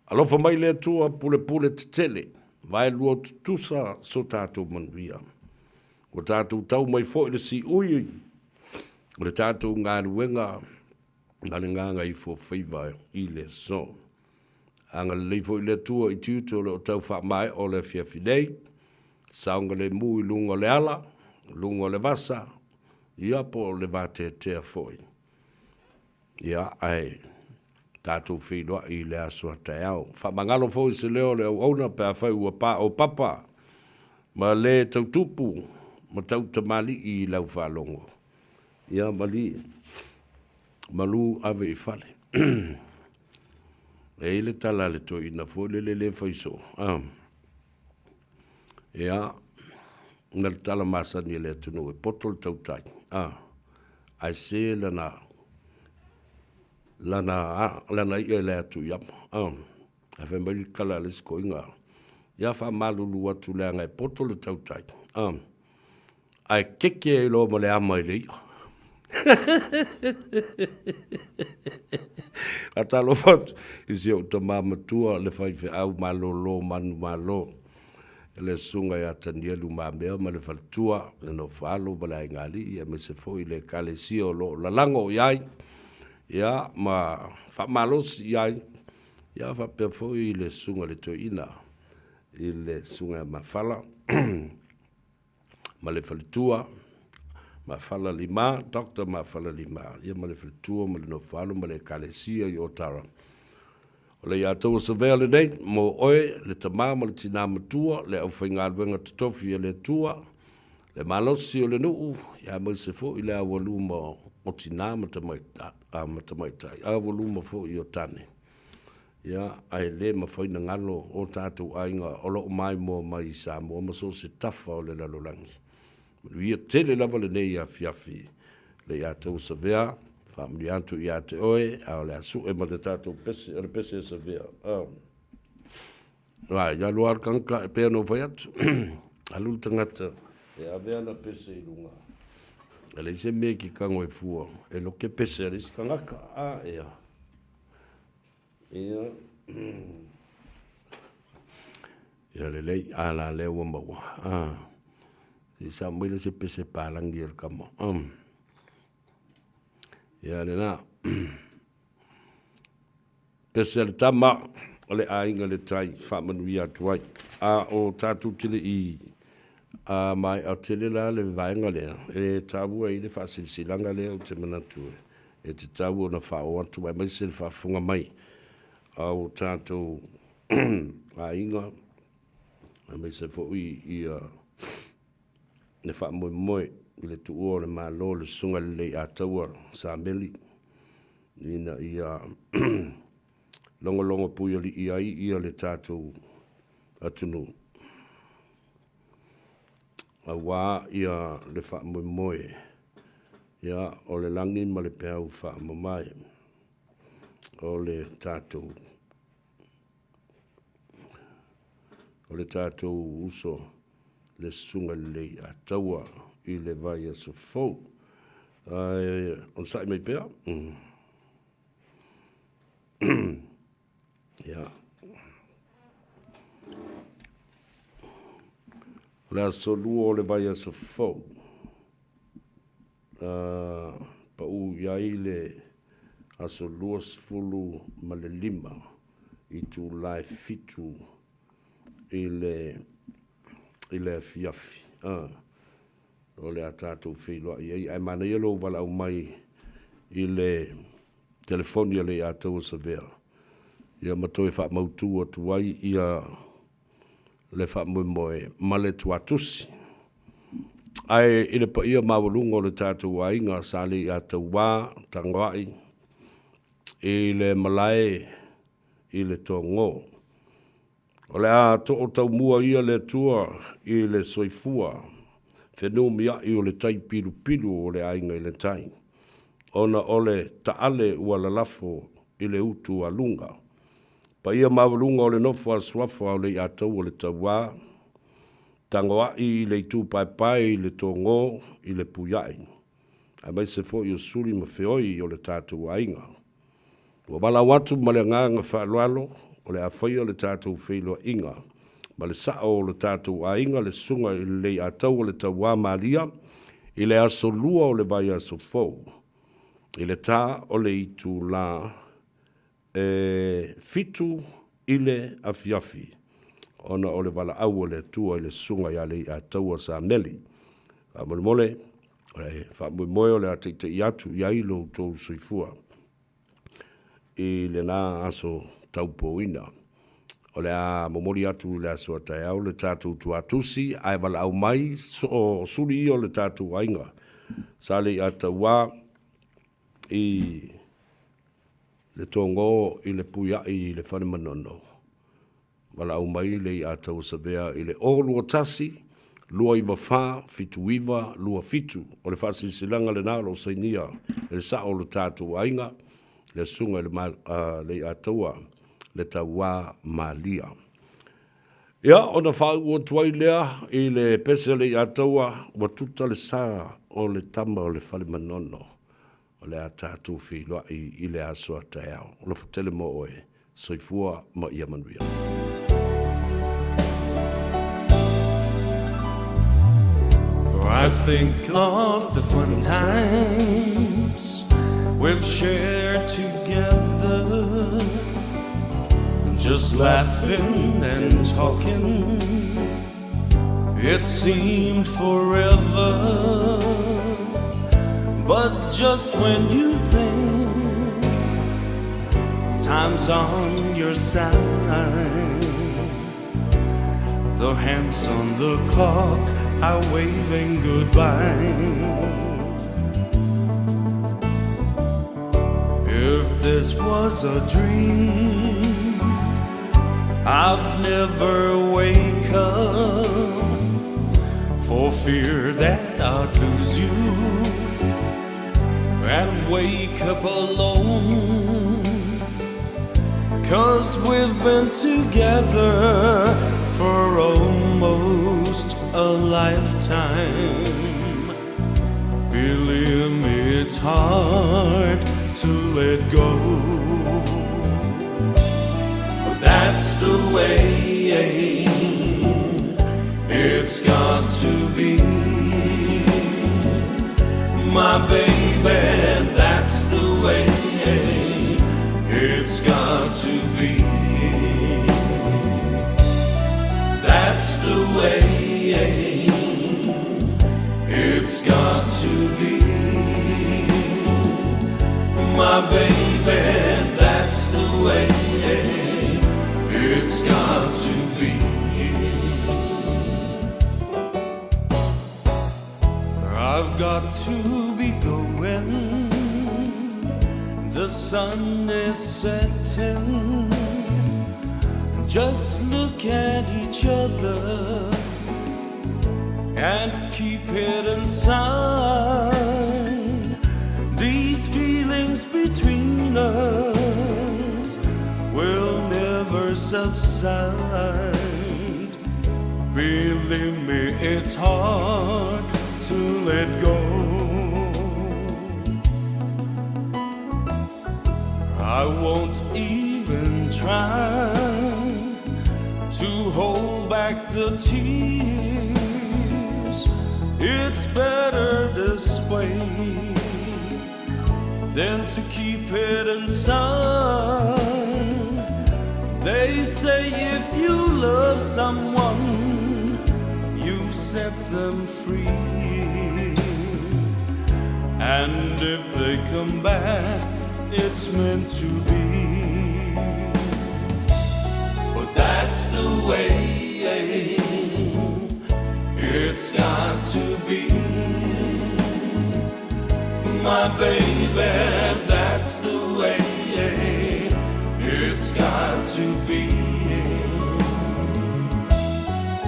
Alofa mai le Atua pulepule tetele, vaelua tutusa so tatou manuia. Ua tatou tau mai foi le siui o le tatou galuega ma le gagaifofaiva i le aso. Agalelei foi le Atua i tiute o lo o tau faamaea o le afiafi nei, saogalemu i luga o le ala, luga o le vasa, ia po o le vateatea foi. Ia, ae tatou feiloai i le aso a taeao. Faamagalo foi se leo o le auauna pe afai ua paopapa ma le tautupu ma tautamalii i lau faalogo. Ia malie, malu ave i fale. E i ai le tala a le toeaina foi lele lea e fai soo, ia, na le tala masani a le atunuu e poto le tautai, ae se lana lana lana i'a i le atu i ama. Ae fai mai le tala a le isi toeaina, ia faamalulu atu leaga e poto le tautai, ae keke ai loa ma le ama i le i'a. Faatalofa atu i si ou tama matua le faifeau malolo manumalo le susuga ia Tanielu Mamea ma le faletua, le nofo-a-alo ma le aigaalii aemaise foi le ekalesia o lo o lalago i ai, ia ma faamalosi i ai, ia faapea foi le susuga i le toeaina i le susuga ia Mafala ma le faletua Mafala Lima, Doctor Mafala Lima, ia ma le faletua ma le nofo-a-alo ma le ekalesia i Otara. O le iā savea lenei mo oe le tama ma le tinā matua, le aufaigaluega totofi a le Atua, le malosi o le nuu, aemaise foi le aualuma o tinā ma tamaitai, aualuma foi o tane. Ia, ae le mafai ona galo o tatou aiga o lo o maimoa mai i Samoa ma so o se tafa o le lalolagi. Manuia tele lava lenei afiafi le ia tou savea, faamanuia atu ia te oe, a o le a sue ma le tatou pese, o le pese e savea. Ai, alu lava le tagata, e pei ona ou fai atu, alu le tagata e ave ana pese i luga, e leai se mea e te tago ai fua, e lote pese a le isi tagata. A, ia. Ia, ia lelei, a la lea ua maua. A, se i sao mai lea se pese palagi a le tama. Ia lena. Pese a le tama o le aiga le tai faamanuia atu ai. A o tatou te le i a maea tele la le vaega lea, e taua ai le faasilasilaga lea ou te manatu e tatau ona faaoo atu aemaise le faafofoga mai a o tatou aiga aemaise foi ia le faamoemoe i le tuua o le Malo le Susuga i le Leiataua Sameli ina ia logologo puialii ai ia le tatou atunuu aua ia le faamoemoe ia o le lagi ma le peau faamamae o le tatou o le tatou uso le Susuga i le Leiataua i le vaiaso fou. Ae onosai mai pea. Ia. O le aso 2 o le vaiaso fou, pau i ai le aso 25 itula e 7 i le i le afiafi. O le a tatou feiloai ai, ae manaia lou valaau mai i le telefoni a le Ia Taua Savea. Ia ma toe faamautu atu ai ia le faamoemoe ma le tuatusi. Ae i le paia maualuga o le tatou aiga sa le ia tauā tagoai i le malae i le Togo. O le a too taumua ia le Atua i le soifua fenumiai o le tai pilupilu o le aiga i le tai, ona o le taale ua lalafo i le utu a luga. Paia maualuga o le nofo a suafa o Leiataua le Tauā, tagoai i le itu paepae i le Togo i le Puiai, aemaise foi o suli ma feoi o le tatou aiga. Ua valaau atu ma le agaga faaaloalo o le a faia le tatou feiloaiga ma le sao o le tatou aiga le susuga i le Leiataua le Tauā Malia i le aso 2 o le vaiaso fou i le ta o le itulā e 7 i le afiafi ona o le valaau a le Atua i le susuga ia Leiataua Sameli. Faamolemole, o le faamoemoe o le a taita'i atu i ai lo outou soifua i lena aso taupouina. O le a momoli atu i le aso a taeao le tatou tuatusi, ae valaau mai o suli ia o le tatou aiga sa Leiataua i le Togo i le Puiai i le Fale Manono. Valaau mai le Iataua Savea i le 021 294 7927. O le faasilasilaga lena o lo o sainia e le sao o lo tatou aiga, le susuga i le Leiataua le Tauā Malia. Ia, ona faauu atu ai lea i le pese a le Iataua, ua tuta le sa o le tama o le Fale Manono. O le a tatou feiloai i le aso a taeao. Alofa tele mo oe. Soifua ma ia manuia. I think of the fun times we've shared together, just laughing and talking. It seemed forever, but just when you think time's on your side, the hands on the clock are waving goodbye. If this was a dream, I'd never wake up for fear that I'd lose you and wake up alone. 'Cause we've been together for almost a lifetime. Believe me, it's hard to let go. But that's the way it's got to be. My baby, that's the way it's got to be. That's the way it's got to be. My baby, that's the way it's got to be. I've got to be going. The sun is setting. Just look at each other and keep it inside. These feelings between us will never subside. Believe me, it's hard to let go. I won't even try to hold back the tears. It's better this way than to keep it inside. They say if you love someone, you set them free. And if they come back, it's meant to be. way it's got to be. My baby, that's the way it's got to be.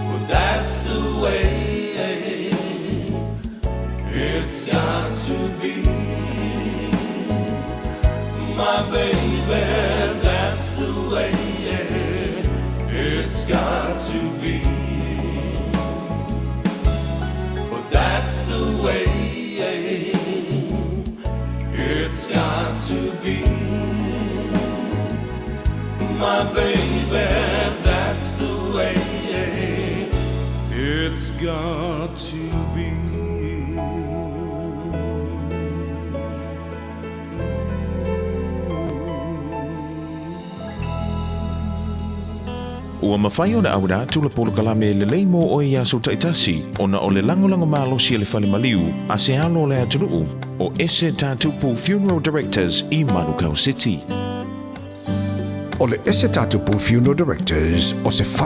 Well, that's the way it's got to be. My baby, that's the way it's got to be. Well, that's the way it's got to be. My baby, that's the way it's got to be. Ua mafai ona auina atu le polokalame lelei mo oe i aso taitasi ona o le lagolago malosi a le fale maliu a se alo o le atunuu o Ese Tatupu Funeral Directors i Manukau City. O le Ese Tatupu Funeral Directors o se fale.